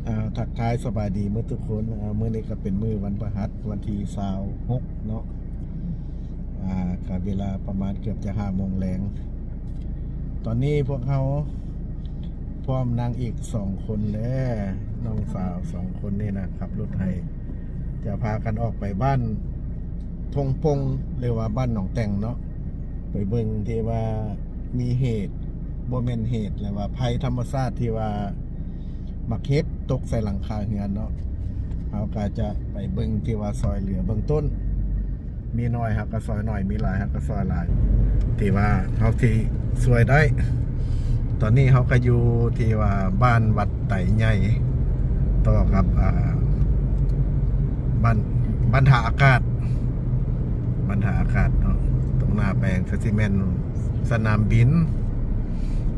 ອ່າ ທັກທາຍສະບາຍດີໝົດທຸກຄົນ. ອ່າ ມື້ນີ້ກໍເປັນມື້ວັນພະຫັດ ວັນທີຊາວຫົກເນາະ. ອ່າ ກໍເວລາປະມານເກືອບຈະຫ້າໂມງແລງ. ຕອນນີ້ພວກເຮົາພ້ອມນາງເອກສອງຄົນ ແລະ ນ້ອງສາວສອງຄົນນີ້ນະ ຂັບລົດໄຫ ຈະພາກັນອອກໄປບ້ານທົ່ງປົງ ຫຼືວ່າບ້ານໜອງແຕ່ງເນາະ, ໄປເບິ່ງທີ່ວ່າມີເຫດ ບໍ່ແມ່ນເຫດ ແລະວ່າໄພທຳມະຊາດທີ່ວ່າໝາກເຫັບຕົກໃສ່ຫຼັງຄາເຮືອນເນາະ. ເຮົາກໍຈະໄປເບິ່ງທີ່ວ່າຊ່ອຍເຫຼືອເບື້ອງຕົ້ນ, ມີໜ້ອຍເຮົາກໍຊ່ອຍໜ້ອຍ ມີຫຼາຍເຮົາກໍຊ່ອຍຫຼາຍ ທີ່ວ່າເຮົາຊິຊ່ວຍໄດ້. ຕອນນີ້ເຮົາກໍຢູ່ທີ່ວ່າບ້ານວັດໄຕໃຫຍ່ ຕໍ່ກັບ ອ່າ ບ້ານ ບ້ານທ່າອາກາດ ບ້ານທ່າອາກາດເນາະ. ຕົງໜ້າແປງກໍຊິແມ່ນສະໜາມບິນ,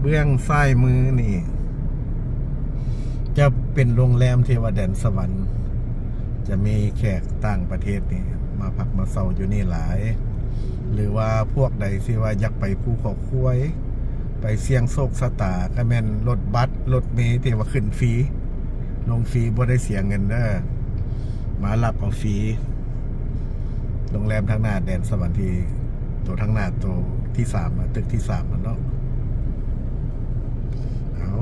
ເບື້ອງຊ້າຍມືນີ້ຈະເປັນໂຮງແຮມເທວະແດນສະຫວັນ, ຈະມີແຂກຕ່າງປະເທດນີ້ມາພັກມາເຊົາຢູ່ນີ້ຫຼາຍ. ຫຼືວ່າພວກໃດທີ່ວ່າຢາກໄປພູເຂົາຄວາຍ ໄປສ່ຽງໂຊກຊະຕາ ກໍແມ່ນລົດບັສລົດເມທີ່ວ່າຂຶ້ນຟຣີ ລົງຟຣີ ບໍ່ໄດ້ເສຍເງິນເດີ, ມາລັບເອົາຟຣີ. ໂຮງແຮມທາງໜ້າແດນສະຫວັນ ທີ່ໂຕທາງໜ້າ ໂຕທີສາມ ຕຶກທີສາມຫັ້ນເນາະ. ເອົາ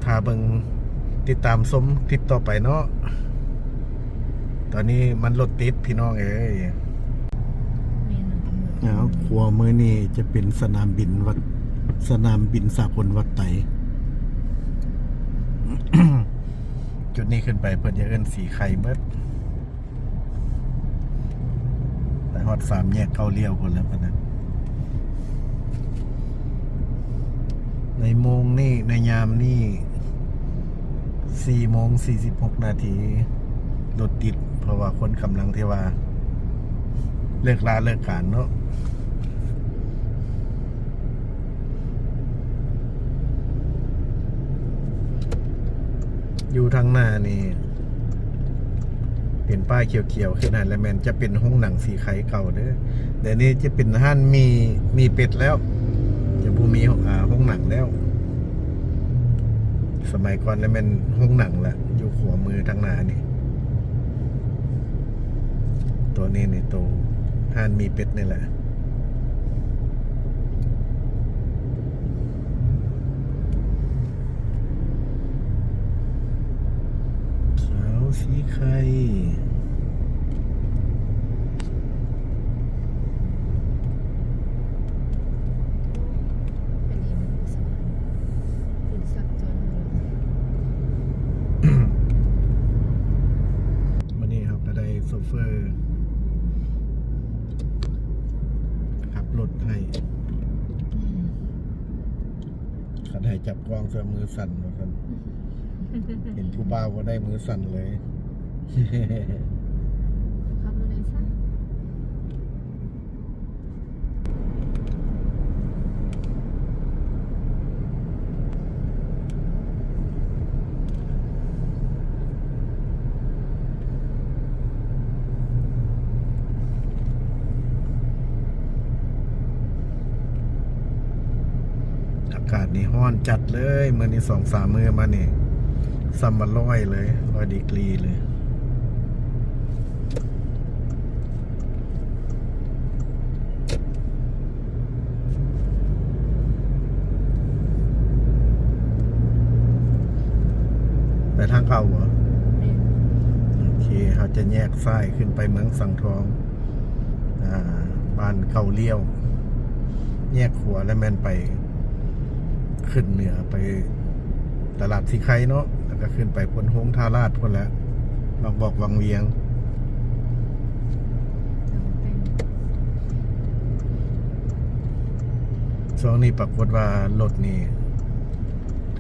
ຖ້າເບິ່ງ ຕິດຕາມຊົມຄລິບຕໍ່ໄປເນາະ. ຕອນນີ້ມັນລົດຕິດພີ່ນ້ອງເອີຍ. ແມ່ນ ເອົາ ຂວາມືນີ້ຈະເປັນສະໜາມບິນວັດ ສະໜາມບິນສາກົນວັດໄຕ. ຈຸດນີ້ຂຶ້ນໄປເພິ່ນຈະເອີ້ນສີໄຄເບິດ. ໄປຮອດສາມແຍກເກົ້າລ້ຽວພຸ້ນແລ້ວປານນັ້ນ. ໃນໂມງນີ້ ໃນຍາມນີ້ ສີ່ໂມງສີ່ສິບຫົກນາທີ ລົດຕິດ ເພາະວ່າຄົນກຳລັງທີ່ວ່າເລີກລາເລີກການເນາະ. ຢູ່ທາງໜ້ານີ້ເປັນປ້າຍຂຽວໆ ຄືນັ້ນແຫຼະ ແມ່ນຈະເປັນໂຮງໜັງສີໄຄເກົ່າເດີ. ດຽວນີ້ຈະເປັນຮ້ານໝີ່ ໝີ່ເປັດແລ້ວ ຈະບໍ່ມີ ອ່າ ໂຮງໜັງແລ້ວ. ສະໄໝກ່ອນລະແມ່ນໂຮງໜັງລະ ຢູ່ຂວາມືທາງໜ້ານີ້. ໂຕນີ້ນີ້ ໂຕຮ້ານໝີ່ເປັດນີ້ແຫຼະ. ສາວສີໄຄ ມື້ນີ້ເຮົາກໍໄດ້ໂຊເຟີຂັບລົດໃຫ້. ຄັນໃຫ້ຈັບກ້ອງຊະມືສັ່ນວ່າຊັ້ນ. ເຫັນຜູ້ບ່າວບໍ່ໄດ້ມືສັ່ນເລີຍ. ຂັບລົດໄດ້ຊັ້ນ. ອາກາດນີ້ຮ້ອນຈັດເລີຍ ມື້ນີ້ສອງສາມມື້ມານີ້ ສ່ຳວ່າຮ້ອຍເລີຍ ຮ້ອຍດີກຣີເລີຍ. ໄປທາງເກົ່າບໍ່? ແມ່ນ. ໂອເຄ ເຮົາຈະແຍກຊ້າຍຂຶ້ນໄປເມືອງສັງທອງ ອ່າ ບ້ານເກົ້າລ້ຽວ, ແຍກຂວາແລ້ວແມ່ນໄປ ຂຶ້ນເໜືອໄປຕະຫຼາດສີໄຄເນາະ ແລ້ວກໍຂຶ້ນໄປພົ້ນໂຮງທ່າລາດພຸ້ນແຫຼະ ບາງບອກວັງວຽງ. ຊ່ວງນີ້ປາກົດວ່າລົດນີ້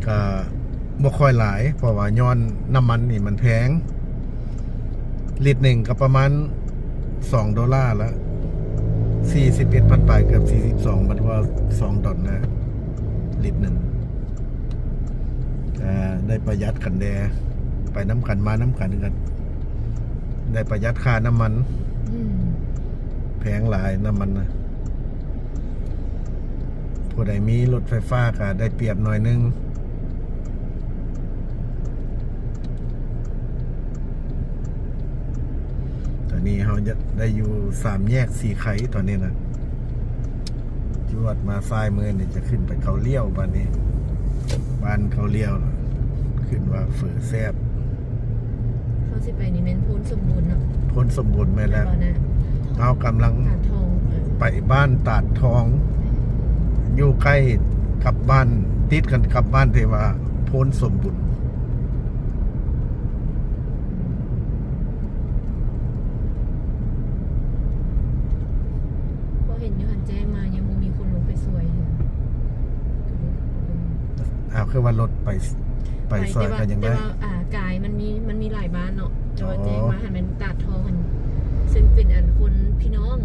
ກະບໍ່ຄ່ອຍຫຼາຍ ເພາະວ່າຍ້ອນນ້ຳມັນນີ້ມັນແພງ. ລິດໜຶ່ງກໍປະມານສອງໂດລາລະ ສີ່ສິບເອັດພັນປາຍ ເກືອບສີ່ສິບສອງ ບັດວ່າສອງດອນນະ ລິດໜຶ່ງ. ກໍໄດ້ປະຢັດກັນແດ່ ໄປນຳກັນມານຳກັນກໍໄດ້ປະຢັດຄ່ານ້ຳມັນ. ອືມ ແພງຫຼາຍນ້ຳມັນນະ. ຜູ້ໃດມີລົດໄຟຟ້າກໍໄດ້ປຽບໜ້ອຍໜຶ່ງ. ນີ້ເຮົາຈະໄດ້ຢູ່ສາມແຍກສີໄຄຕອນນີ້ນະ. ຈວດມາຊ້າຍມືນີ້ຈະຂຶ້ນໄປເຂົາລ້ຽວ ບາດນີ້ບ້ານເຂົາລ້ຽວ ຂຶ້ນວ່າເຝີແຊບ. ເຮົາຊິໄປນີ້ແມ່ນໂພນສົມບູນເນາະ. ໂພນສົມບູນແມ່ນແລ້ວ. ແມ່ນບໍ່ນະ? ເຮົາກຳລັງ ຕາດທອງ ເອີ ໄປບ້ານຕາດທອງ ຢູ່ໃກ້ກັບບ້ານ ຕິດກັນກັບບ້ານທີ່ວ່າໂພນສົມບູນ. ເພາະເຫັນຢູ່ຫັ້ນແຈ້ງມາ ຍັງບໍ່ມີຄົນລົງໄປຊ່ວຍເທື່ອ. ອ້າວ ຄືວ່າລົດໄປ ໄປຊ່ວຍ ແຕ່ວ່າ ກໍຍັງໄດ້ ແຕ່ວ່າ ອ່າ ກາຍມັນມີ ມັນມີຫຼາຍບ້ານເນາະ ແຕ່ວ່າ ອໍ ແຈ້ງມາຫັ້ນແມ່ນຕາດທອງຫັ້ນ ເຊິ່ງເປັນອັນຄົນພີ່ນ້ອງ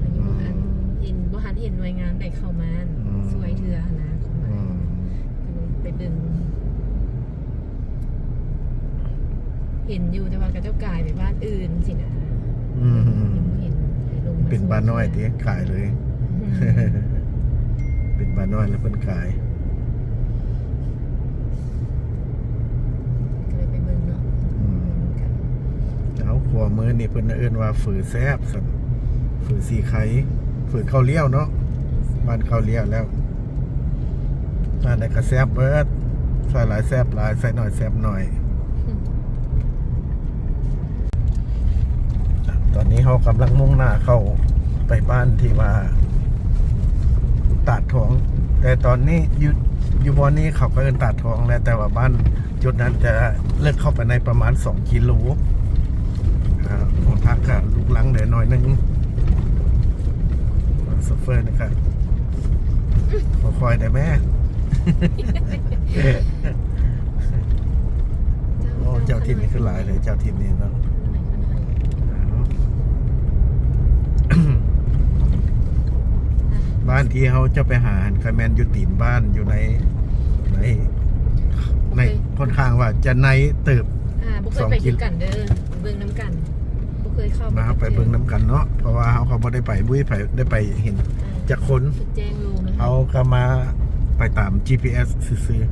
ອືມ ອັນເຫັນ ບໍ່ທັນເຫັນໜ່ວຍງານໃດເຂົ້າມາ ອືມ ຊ່ວຍເທື່ອຫັ້ນນະ ເຂົ້າມາ ອືມ ກໍເລີຍໄປເບິ່ງ. ເຫັນຢູ່ ແຕ່ວ່າເຂົາເຈົ້າກາຍໄປບ້ານອື່ນຊີ້ນະ. ອືມ ຍັງບໍ່ເຫັນໃຜລົງມາ ເປັນບ້ານນ້ອຍຕິ ກາຍເລີຍ. ອືມ ເປັນບ້ານນ້ອຍແລ້ວເພິ່ນກາຍ. ກໍເລີຍໄປເບິ່ງເນາະ. ອືມ ເບິ່ງນຳກັນ. ເອົາ ຂົວາມືນີ້ເພິ່ນເອີ້ນວ່າເຝີແຊບຊັ້ນ ເຝີສີໄຄ ເຝີເຂົາລ້ຽວເນາະ ບ້ານເຂົາລ້ຽວແລ້ວ. ອັນໃດກໍແຊບເບິດ ໃສ່ຫຼາຍແຊບຫຼາຍ ໃສ່ໜ້ອຍແຊບໜ້ອຍ. ຕອນນີ້ເຮົາກຳລັງມຸ່ງໜ້າເຂົ້າໄປບ້ານທີ່ວ່າຕາດທອງ ແຕ່ຕອນນີ້ຢູ່ ຢູ່ບ່ອນນີ້ເຂົາກໍເອີ້ນຕາດທອງແຫຼະ ແຕ່ວ່າບ້ານຈຸດນັ້ນຈະເລິກເຂົ້າໄປໃນປະມານສອງກິໂລ. ອ່າ ຫົນທາງກໍລຸກລັງແດ່ໜ້ອຍໜຶ່ງ. ໂຊເຟີນີ້ກໍຄ່ອຍໆ ໄດ້ແມ້. ໂອ້ ເຈົ້າຖິ່ນນີ້ຄືຫຼາຍເລີຍ ເຈົ້າຖິ່ນນີ້ເນາະ. ບ້ານທີ່ເຮົາຈະໄປຫາຫັ້ນ ກໍແມ່ນຢູ່ຕີນບ້ານ ຢູ່ໃນ ໃນ ໃນ ຂ້ອນຂ້າງວ່າຈະໃນເຕີບ. ອ່າ ບໍ່ເຄີຍໄປຄືກັນເດີ ເບິ່ງນຳກັນ. ບໍ່ເຄີຍເຂົ້າ ມາໄປເບິ່ງນຳກັນເນາະ ເພາະວ່າເຮົາກໍບໍ່ໄດ້ໄປ ບໍ່ມີໃຜໄດ້ໄປເຫັນ ອ່າ ຈັກຄົນ. ແຈ້ງໂລນະ ເຮົາກໍມາໄປຕາມຈີພີເອັສຊື່ໆ.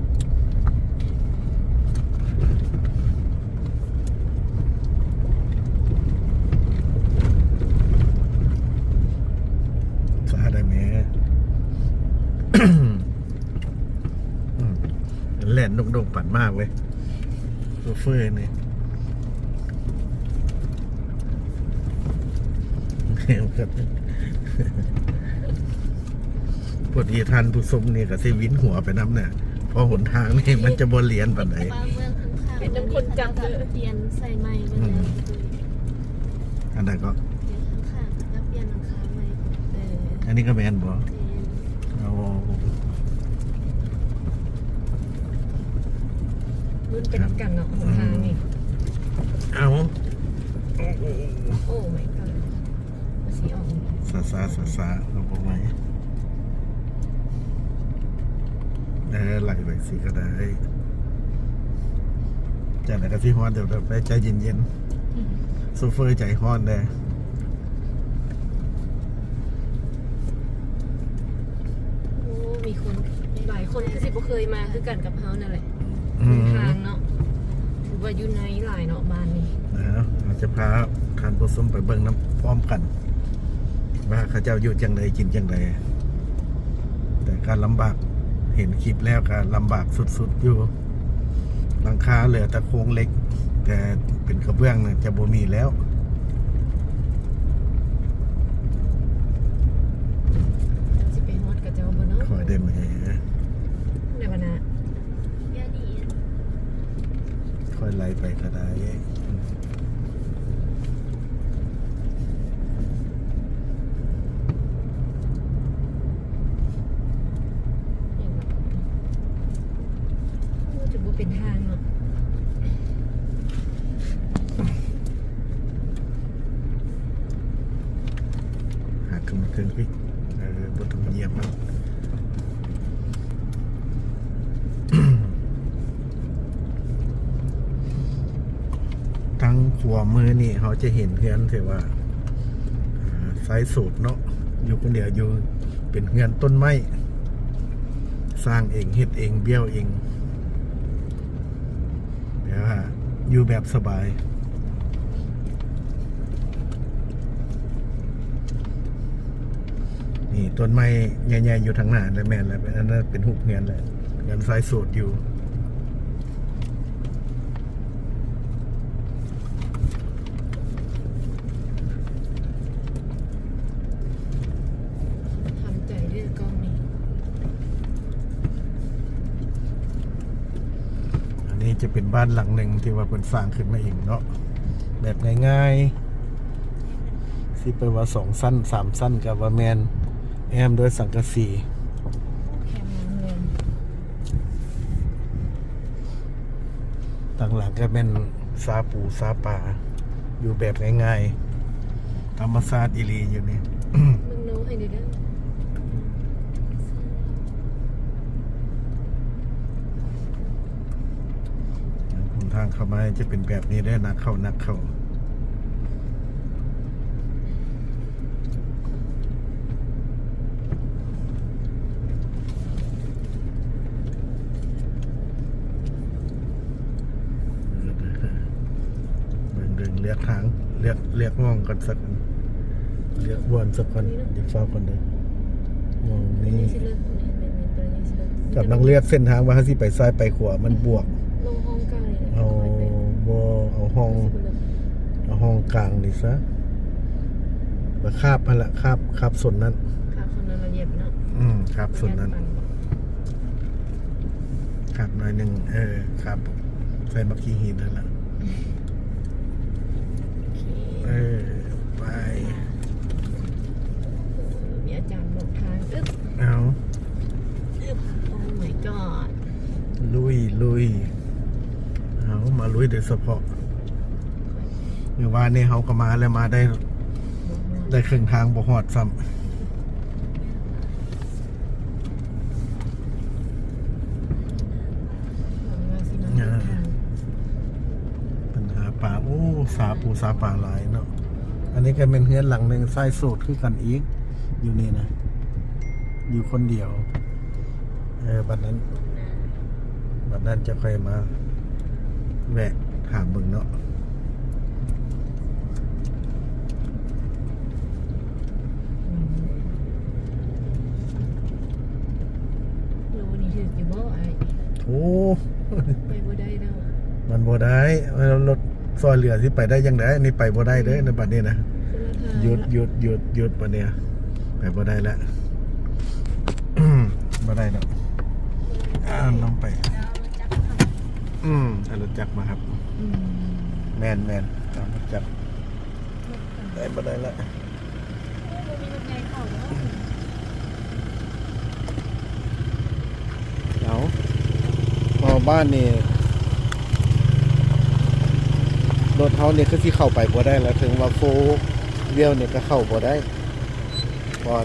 ສາໄດ້ແມ້. ອືມ ແລ່ນດົກໆ ປານໝາກເວີຍ ໂຊເຟີນີ້. ພໍດີທ່ານຜູ້ຊົມນີ້ກໍຊິວິນຫົວໄປນຳນະ ເພາະຫົນທາງນີ້ມັນຈະບໍ່ລຽນປານໃດ. ເປັນນຳຄົນກັບ ປ່ຽນໃສ່ໃໝ່ເບິດແລ້ວ. ອືມ ອັນໃດກໍ ເປັນຫຼັງຄາ ກໍປ່ຽນຫຼັງຄາໃໝ່. ເອີ ອັນນີ້ກໍແມ່ນບໍ່? ແມ່ນ. ໂອ້ ລຸ້ນໄປນຳກັນເນາະ ຫົນທາງນີ້. ເອົ້າ ໂອ້ ໂອ້ my god ມັນຊິອອກ ຊ້າໆ ຊ້າໆ ເຮົາບໍ່ໄຫວ. ເອີ ໄຫຼໄປຊິກໍໄດ້. ຈັ່ງໃດກໍຊິຮ້ອນ ແຕ່ໄປໃຈເຢັນໆ. ອືມ ໂຊເຟີໃຈຮ້ອນເດ້. ໂອ້ ມີຄົນ ຫຼາຍຄົນຄືຊິບໍ່ເຄີຍມາຄືກັນກັບເຮົານັ້ນແຫຼະ. ອືມ ເດີນທາງເນາະ ຖືວ່າຢູ່ໃນຫຼາຍເນາະບ້ານນີ້. ເອີ ເຮົາຈະພາທ່ານຜູ້ຊົມໄປເບິ່ງນຳພ້ອມກັນ ວ່າເຂົາເຈົ້າຢູ່ຈັ່ງໃດ ກິນຈັ່ງໃດ. ແຕ່ກໍລຳບາກ ເຫັນຄລິບແລ້ວກໍລຳບາກສຸດໆຢູ່. ຫຼັງຄາເຫຼືອແຕ່ໂຄງເຫຼັກ ແຕ່ເປັນກະເບື້ອງນະຈະບໍ່ມີແລ້ວ. ເຈົ້າຊິໄປຮອດກັບເຈົ້າບໍ່ເນາະ? ຂ້ອຍໄດ້ແມ້. ໃນບັນດາ ຄ່ອຍໄລ່ໄປກໍໄດ້. ໂອ້ ຈະບໍ່ເປັນທາງເນາະ. ຫາຂຶ້ນມາເທິງພີ້ ເອີ ບໍ່ຕ້ອງຢຽບມັນ. ທາງຂວາມືນີ້ເຮົາຈະເຫັນເຮືອນທີ່ວ່າ ອ່າ ຊາຍໂສດເນາະ ຢູ່ຄົນດຽວຢູ່ ເປັນເຮືອນຕົ້ນໄມ້ ສ້າງເອງ ເຮັດເອງ ບ້ຽວເອງ ແບບວ່າຢູ່ແບບສະບາຍ. ນີ້ ຕົ້ນໄມ້ໃຫຍ່ໆຢູ່ທາງໜ້າແຫຼະ ແມ່ນແຫຼະ ອັນນັ້ນເປັນຮູບເຮືອນແຫຼະ ເຮືອນຊາຍໂສດຢູ່. ທຳໃຈເດີ້ກ້ອງນີ້. ອັນນີ້ຈະເປັນບ້ານຫຼັງໜຶ່ງທີ່ວ່າເພິ່ນສ້າງຂຶ້ນມາເອງເນາະ ແບບງ່າຍໆ ຊິໄປວ່າສອງຊັ້ນ ສາມຊັ້ນກໍວ່າແມ່ນ ແອ້ມດ້ວຍສັງກະສີ. ແຄມເຮືອນ ທາງຫຼັງກໍແມ່ນ ຊາປູຊາປາ ຢູ່ແບບງ່າຍໆ ທຳມະຊາດອີ່ຫຼີຢູ່ນີ້. ເບິ່ງນ້ອງໃຫ້ແດ່ເດີ້. ຫົນທາງເຂົ້າມາຈະເປັນແບບນີ້ເດີ້ ນັກເຂົ້າ ນັກເຂົ້າ. ເບິ່ງ ເບິ່ງ ເລືອກທາງ ເລືອກ ເລືອກຫ້ອງກ່ອນ ສັກ ເລືອກບ່ອນສັກກ່ອນ ຢ່າຟ້າວກ່ອນເດີ້. ໝ່ອງນີ້ ນີ້ຊິເລີກ ແມ່ນໆ ຕົວນີ້ຊິເລີກ ກຳລັງເລືອກເສັ້ນທາງວ່າເຮົາຊິໄປຊ້າຍໄປຂວາ ມັນບວກ ລົງຫ້ອງກາງນີ້ແຫຼະ ເອົາ ຄ່ອຍໄປ ບໍ່ ເອົາຫ້ອງ ຊິບໍ່ເລີກ ເອົາຫ້ອງກາງນີ້ຊະ ແລ້ວຄາບຫັ້ນລະ ຄາບ ຄາບໂຊນນັ້ນ ຄາບໂຊນນັ້ນລະຫຍັບເນາະ ອືມ ຄາບໂຊນນັ້ນ ຄາບໜ້ອຍໜຶ່ງ ເອີ ຄາບ ໃສ່ໝາກຂີ້ຫີນຫັ້ນລະ ໂອເຄ ເອີ ໄປ ມີອາຈານບອກທາງ ອຶບ ເອົາ ອຶບ Oh my god ລຸຍ ລຸຍ ເອົາ ມາລຸຍໂດຍສະເພາະ ມື້ວານນີ້ເຮົາກໍມາແລ້ວ ມາໄດ້ ໄດ້ເຄິ່ງທາງບໍ່ຮອດຊ້ຳ. ເພິ່ນຫາປາ ໂອ້ ຊາປູຊາປາຫຼາຍເນາະ. ອັນນີ້ກໍແມ່ນເຮືອນຫຼັງໜຶ່ງ ຊາຍໂສດຄືກັນອີກ ຢູ່ນີ້ນະ ຢູ່ຄົນດຽວ. ເອີ ບັດນັ້ນ ບັດນັ້ນຈະຄ່ອຍມາແວະຖາມເບິ່ງເນາະ. ໂລນີ້ຖືກຢູ່ບໍ່ອ້າຍ? ໂອ້ ໄປບໍ່ໄດ້ເນາະ ມັນບໍ່ໄດ້ ລົດຊ່ອຍເຫຼືອຊິໄປໄດ້ຈັ່ງໃດ? ອັນນີ້ໄປບໍ່ໄດ້ເດີ້ ອືມ ໃນບັດນີ້ນະ ຄົນລະທາງ ຢຸດ ຢຸດ ຢຸດ ຢຸດ ບັດນີ້ ໄປບໍ່ໄດ້ແລ້ວ ບໍ່ໄດ້ດອກ ອ່າ ລອງໄປ ອືມ ເອົາລົດຈັກມາຮັບ ອືມ ແມ່ນໆ ເອົາລົດຈັກ ໄດ້ບໍ່ໄດ້ລະ ໂອ້ ບໍ່ມີລົດໃຫຍ່ເຂົ້າເນາະ ເອົາ ເພາະບ້ານນີ້ ລົດເຮົານີ້ຄືຊິເຂົ້າໄປບໍ່ໄດ້ລະ ເຖິງວ່າໂຟວີວນີ້ກໍເຂົ້າບໍ່ໄດ້ ເພາະ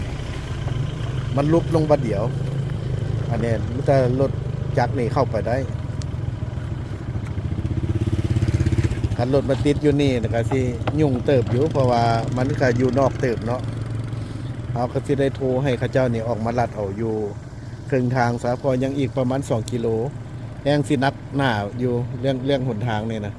ມັນຫຼຸບລົງບາດດຽວ ອັນນີ້ມີແຕ່ລົດຈັກນີ້ເຂົ້າໄປໄດ້. ຄັນລົດມາຕິດຢູ່ນີ້ນະກະຊິຫຍຸ້ງເຕີບຢູ່ ເພາະວ່າມັນກະຢູ່ນອກເຕີບເນາະ. ເຮົາກະຊິໄດ້ໂທໃຫ້ເຂົາເຈົ້ານີ້ອອກມາລັດເອົາຢູ່ເຄິ່ງທາງຊະ ເພາະຍັງອີກປະມານສອງກິໂລ ແຮ່ງຊິໜັກໜາຢູ່ເລື່ອງ ເລື່ອງຫົນທາງນີ້ນະ.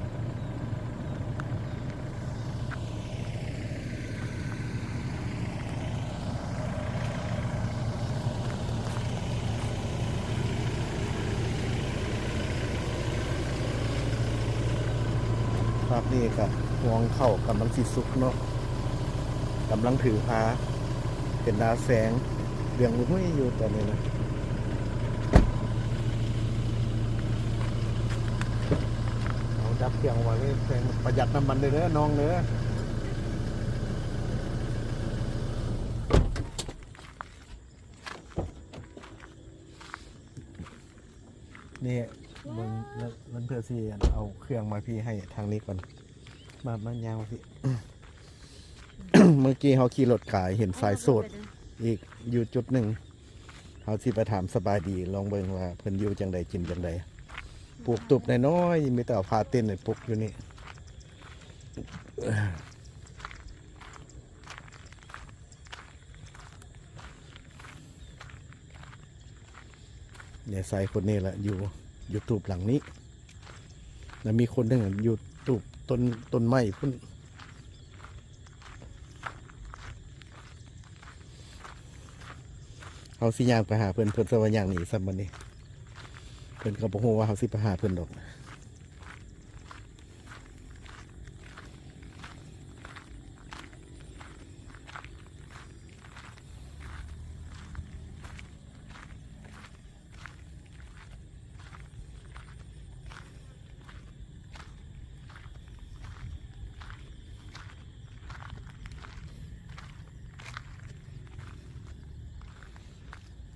ພາບນີ້ກະຮວງເຂົ້າກຳລັງຊິສຸກເນາະ ກຳລັງຖືພາ ເປັນໜ້າແຊງ ເລື່ອງຫຸຍຢູ່ຕອນນີ້ນະ. ເອົາ ດັບເຄື່ອງວ່າເລີຍ ປະຢັດນ້ຳມັນເດີ ເດີ ນ້ອງເດີ. ນີ້ ເບິ່ງ ເບິ່ງເທື່ອຊິເອົາເຄື່ອງມາພີ້ໃຫ້ທາງນີ້ກ່ອນ. ມາ ມາຍ່າງພີ້. ເມື່ອກີ້ເຮົາຂີ່ລົດຂາຍ ເຫັນຊາຍໂສດອີກຢູ່ຈຸດໜຶ່ງ. ເຮົາຊິໄປຖາມສະບາຍດີ ລອງເບິ່ງວ່າເພິ່ນຢູ່ຈັ່ງໃດ ກິນຈັ່ງໃດ. ປູກຕູບນ້ອຍໆ ມີແຕ່ເອົາຜ້າເຕັນໄປປູກຢູ່ນີ້. ແມ່ຊາຍຄົນນີ້ລະ ຢູ່ ຢູ່ຕູບຫຼັງນີ້ ແລ້ວມີຄົນໜຶ່ງຢູ່ຕູບຕົ້ນ ຕົ້ນໄມ້ພຸ້ນ. ເຮົາຊິຍ່າງໄປຫາເພິ່ນ ເພິ່ນຊິວ່າຍ່າງໜີຊ້ຳບັດນີ້ ເພິ່ນກໍບໍ່ຮູ້ວ່າເຮົາຊິໄປຫາເພິ່ນດອກ.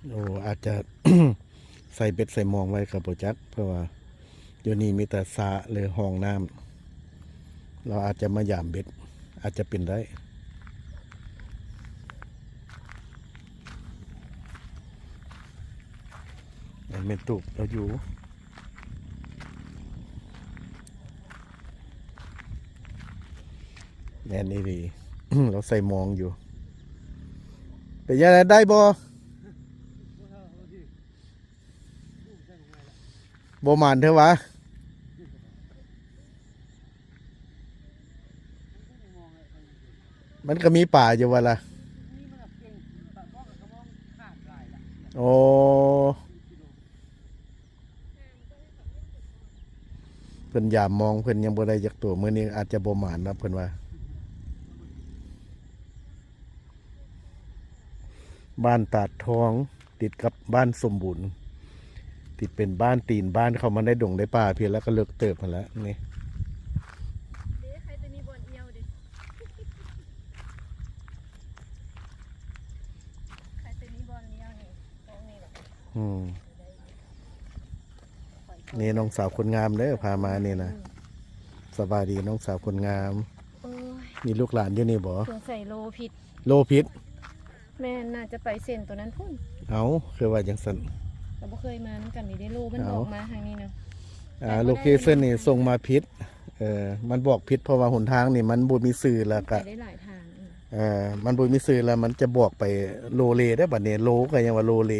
ໂອ້ ອາດຈະໃສ່ເບັດໃສ່ມອງໄວ້ກໍບໍ່ຈັກ ເພາະວ່າຢູ່ນີ້ມີແຕ່ສະ ຫຼື ຮ່ອງນ້ຳ ລາວອາດຈະມາຢາມເບັດ ອາດຈະເປັນໄດ້. ແມ່ນຕູບລາວຢູ່. ແມ່ນອີ່ຫຼີ ລາວໃສ່ມອງຢູ່. ເປັນຈັ່ງໃດ ໄດ້ບໍ່? ບໍ່ໝານເທື່ອຫວາ? ມັນກໍມີປາຢູ່ວ່າລະ? ໂອ້ ເພິ່ນຢາມມອງ ເພິ່ນຍັງບໍ່ໄດ້ຈັກໂຕ. ມື້ນີ້ອາດຈະບໍ່ໝານນະ ເພິ່ນວ່າ. ບ້ານຕາດທອງ ຕິດກັບບ້ານສົມບູນ ທີ່ເປັນບ້ານຕີນບ້ານເຂົ້າມາໃນດົງໃນປ່າພີ້ ແລ້ວກໍເລິກເຕີບຫັ້ນແຫຼະນີ້. ເດ້ ໃຄແຕ່ມີບ່ອນອຽວເດ້ ໃຄແຕ່ມີບ່ອນອຽວນີ້ ຕອງນີ້ແຫຼະ. ອືມ ນີ້ນ້ອງສາວຄົນງາມເດີ ພາມານີ້ນະ. ອືມ ສະບາຍດີນ້ອງສາວຄົນງາມ. ໂອ້ຍ ມີລູກຫຼານຢູ່ນີ້ບໍ່? ສົງໄສໂລຜິດ. ໂລຜິດ? ແມ່ນ ໜ້າຈະໄປເສັ້ນຕົວນັ້ນພຸ້ນ. ເອົ້າ ຄືວ່າຈັ່ງຊັ້ນ? ກໍບໍ່ເຄີຍມານຳກັນນີ້ເດ້ ໂລມັນບອກມາທາງນີ້ນະ. ອ່າ ໂລເຄຊັນນີ້ສົ່ງມາຜິດ. ເອີ ມັນບອກຜິດ ເພາະວ່າຫົນທາງນີ້ມັນບໍ່ມີຊື່ ແລ້ວກໍ ໄປໄດ້ຫຼາຍທາງ. ເອີ ມັນບໍ່ມີຊື່ ແລ້ວມັນຈະບອກໄປໂລເລເດ້. ບັດນີ້ໂລກໍຍັງວ່າໂລເລ.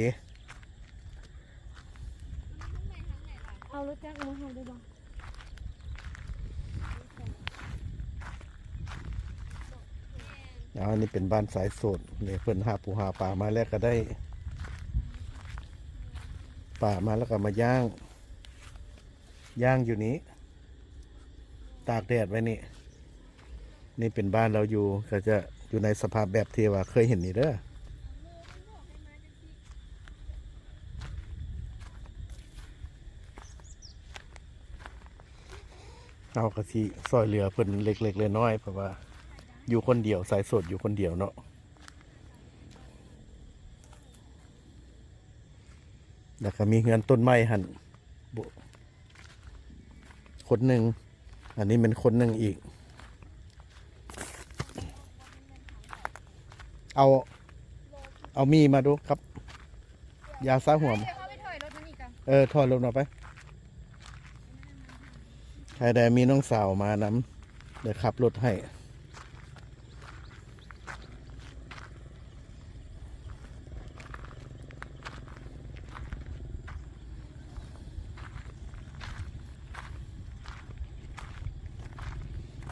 ເອົາລົດຈັກມາເຮົາໄດ້ບໍ່? ເອົາ ອັນນີ້ເປັນບ້ານສາຍໂສດ ນີ້ເພິ່ນຫາປູຫາປາມາແລ້ວກໍໄດ້ປາມາ ແລ້ວກໍມາຍ່າງ ຍ່າງຢູ່ນີ້ ຕາກແດດໄວ້ນີ້. ນີ້ເປັນບ້ານລາວຢູ່ ກໍຈະຢູ່ໃນສະພາບແບບທີ່ວ່າເຄີຍເຫັນນີ້ເດີ. ເຮົາກໍຊິຊ່ອຍເຫຼືອເພິ່ນເລັກໆນ້ອຍໆ ເພາະວ່າຢູ່ຄົນດຽວ ສາຍໂສດຢູ່ຄົນດຽວເນາະ. ແລ້ວກໍມີເຮືອນຕົ້ນໄມ້ຫັ້ນ ບໍ່ ຄົນໜຶ່ງ ອັນນີ້ແມ່ນຄົນໜຶ່ງອີກ. ເອົາ ເອົາໝີ່ມາດູກັບຢາຊາຫົວ. ເອົາໄປຖອຍລົດມານີ້ກະ ເອີ ຖອຍລົດອອກໄປ. ໃຜໄດ້ມີນ້ອງສາວມານຳ ໄດ້ຂັບລົດໃຫ້.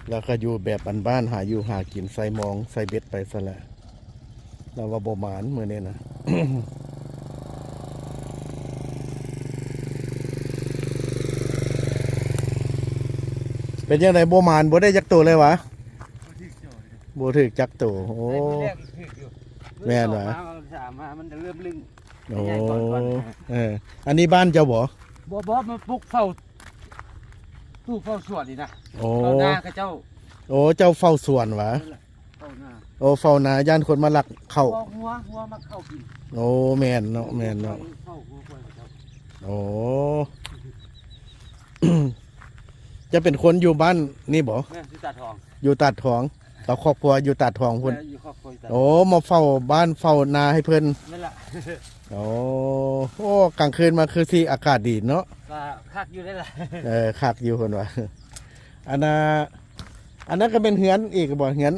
ແລ້ວກໍຢູ່ແບບບ້ານໆ ຫາຢູ່ຫາກິນ ໃສ່ມອງໃສ່ເບັດໄປຊັ້ນແຫຼະ. ລາວວ່າບໍ່ໝານມື້ນີ້ນະ. ເປັນຈັ່ງໃດ ບໍ່ໝານ ບໍ່ໄດ້ຈັກໂຕເລີຍຫວາ? ບໍ່ຖືກຈັກໂຕ. ໂອ້ ແມ່ນຫວາ? ສາມມາ ມັນເລີ່ມລຶ້ງ. ໂອ້ ເອີ ອັນນີ້ບ້ານເຈົ້າບໍ່? ບໍ່ ບໍ່ ມາປຸກເຝົ້າ ຕູ້ເຝົ້າສວນນີ້ນະ. ໂອ້ ເຝົ້ານາເຂົາເຈົ້າ. ໂອ້ ເຈົ້າເຝົ້າສວນຫວາ? ເຝົ້ານາ. ໂອ້ ເຝົ້ານາ ຢ້ານຄົນມາລັກເຂົ້າ. ງົວ ງົວມັກເຂົ້າກິນ. ໂອ້ ແມ່ນເນາະ ແມ່ນເນາະ. ໂອ້ ເຈົ້າເປັນຄົນຢູ່ບ້ານນີ້ບໍ່? ແມ່ນ ຢູ່ຕາດທອງ. ຢູ່ຕາດທອງ ກັບຄອບຄົວຢູ່ຕາດທອງພຸ້ນ. ແມ່ນ ຢູ່ຄອບຄົວຢູ່ຕາດທອງ. ໂອ້ ມາເຝົ້າບ້ານເຝົ້ານາໃຫ້ເພິ່ນ. ແມ່ນລະ. ໂອ້ ໂອ້ ກາງຄືນມາຄືຊິອາກາດດີເນາະ. ກໍຄັກຢູ່ເດ້ລະ. ເອີ ຄັກຢູ່ເພິ່ນວ່າ. ອັນນ່າ ອັນນັ້ນກໍແມ່ນເຮືອນອີກບໍ່? ເຮືອນ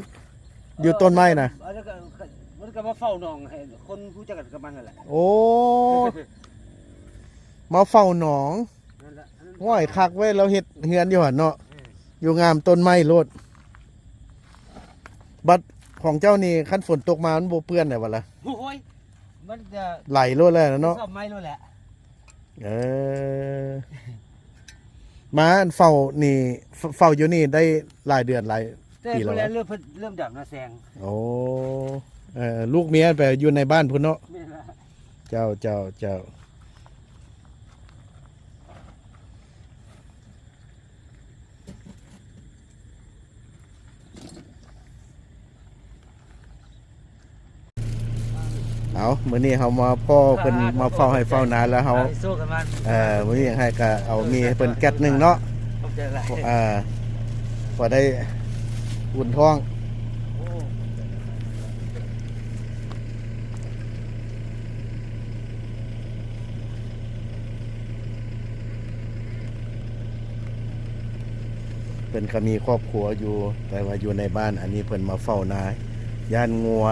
ຢູ່ຕົ້ນໄມ້ນະ. ເອີ ອັນນັ້ນກໍ ມັນກໍມາເຝົ້າໜອງໃຫ້ຄົນຮູ້ຈັກກັນກັບມັນນັ້ນແຫຼະ. ໂອ້ ມາເຝົ້າໜອງ. ນັ້ນແຫຼະ. ໂອ້ຍ ຄັກເວີຍ ລາວເຮັດເຮືອນຢູ່ຫັ້ນເນາະ. ເອີ ຢູ່ງາມຕົ້ນໄມ້ໂລດ. ບັດຂອງເຈົ້ານີ້ ຄັນຝົນຕົກມາມັນບໍ່ເປື້ອນໄດ໋ຫວາລະ? ໂອ້ຍ ມັນຈະໄຫຼໂລດແລ້ວເນາະ ຊອບໃໝ່ໂລດແຫຼະ. ເອີ ມາອັນເຝົ້ານີ້ ເຝົ້າຢູ່ນີ້ໄດ້ຫຼາຍເດືອນຫຼາຍປີແລ້ວຫວາ? ເລີ່ມ ເລີ່ມ ເລີ່ມດຳນະແຊງ. ໂອ້ ເອີ ລູກເມຍໄປຢູ່ໃນບ້ານພຸ້ນເນາະ. ແມ່ນລະ. ເຈົ້າ ເຈົ້າ ເຈົ້າ. ເອົາ ມື້ນີ້ເຮົາມາພໍ້ເພິ່ນ ອ່າ ມາເຝົ້າໄຮ່ເຝົ້ານາແລ້ວເຮົາ ອ່າ ໃຫ້ໂຊກໃຫ້ໝານ ເອີ ບໍ່ມີຫຍັງໃຫ້ກະເອົາມີໃຫ້ເພິ່ນແກັດໜຶ່ງເນາະ. ຂອບໃຈຫຼາຍ. ເອີ ພໍໄດ້ອຸ່ນທ້ອງ. ໂອ້ ເພິ່ນກໍມີຄອບຄົວຢູ່ ແຕ່ວ່າຢູ່ໃນບ້ານ. ອັນນີ້ເພິ່ນມາເຝົ້ານາ ຢ້ານງົວ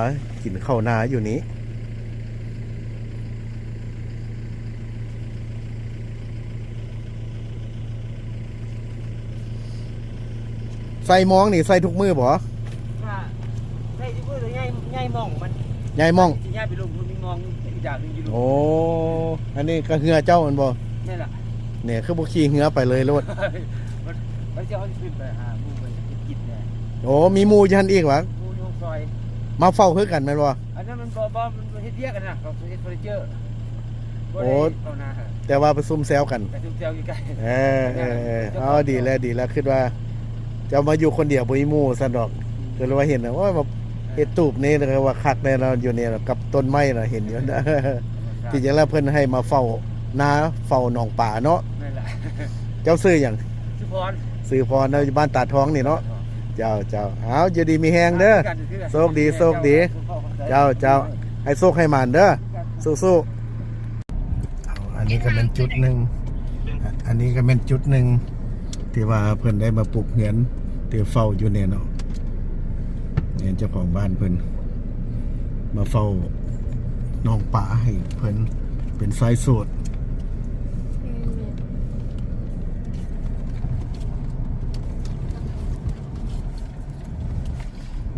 ກິນເຂົ້ານາຢູ່ນີ້. ໃສ່ມອງນີ້ໃສ່ທຸກມື້ບໍ່? ກະໃສ່ທຸກມື້ ແຕ່ໃຫຍ່ ໃຫຍ່ມອງມັນ ໃຫຍ່ມອງ ຊິຍ້າຍໄປລົງພຸ້ນ ມີມອງອີກຢ່າງໜຶ່ງຢູ່. ໂອ້ ອັນນີ້ກະເຮືອເຈົ້າແມ່ນບໍ່? ແມ່ນລະ. ແນ່ ຄືບໍ່ຂີ່ເຮືອໄປເລີຍໂລດ? ມັນ ມັນຊິເອົາຂຶ້ນໄປຫາໝູ່ໄປກິນແນ່. ໂອ້ ມີໝູ່ຢູ່ຫັ້ນອີກຫວາ? ໝູ່ຢູ່ຫ້ອງຊອຍ ມາເຝົ້າຄືກັນແມ່ນບໍ່? ອັນນັ້ນມັນບໍ່ ບໍ່ ມັນເຮັດວຽກຫັ້ນນະ ເຂົາເຮັດເຟີນີເຈີ. ໂອ້ ບໍ່ໄດ້ເຂົ້ານາ ແຕ່ວ່າປະຊຸມແຊວກັນ ປະຊຸມແຊວຢູ່ໃກ້. ເອີ ເອີ ເອີ ເອີ ເອົາ ດີແລ້ວ ດີແລ້ວ ຄິດວ່າເຈົ້າມາຢູ່ຄົນດຽວບໍ່ມີໝູ່ຊັ້ນດອກ. ອືມ ກໍເລີຍວ່າເຫັນ ໂອ້ຍ ມາເຮັດຕູບນີ້ ເອີ ກໍວ່າຄັກແນ່ນອນຢູ່ນີ້ ກັບຕົ້ນໄມ້ນະ ເຫັນຢູ່. ອືມ ທີ່ຈິງແລ້ວເພິ່ນໃຫ້ມາເຝົ້ານາ ເຝົ້າໜອງປາເນາະ. ແມ່ນລະ. ເຈົ້າຊື່ຫຍັງ? ຊື່ພອນ. ຊື່ພອນເນາະ ຢູ່ບ້ານຕາດທອງນີ້ເນາະ. ເຈົ້າ ເຈົ້າ ເອົາ ຢູ່ດີມີແຮງເດີ ໂຊກດີ ໂຊກດີ. ເຈົ້າ ເຈົ້າ ໃຫ້ໂຊກໃຫ້ໝານເດີ ສູ້ໆ. ເອົາ ອັນນີ້ກໍແມ່ນຈຸດໜຶ່ງ ອັນນີ້ກໍແມ່ນຈຸດໜຶ່ງທີ່ວ່າເພິ່ນໄດ້ມາປຸກເຮືອນ ທີ່ເຝົ້າຢູ່ນີ້ເນາະ. ແມ່ນເຈົ້າຂອງບ້ານເພິ່ນມາເຝົ້າໜອງປາໃຫ້ເພິ່ນ ເປັນສາຍໂສດ.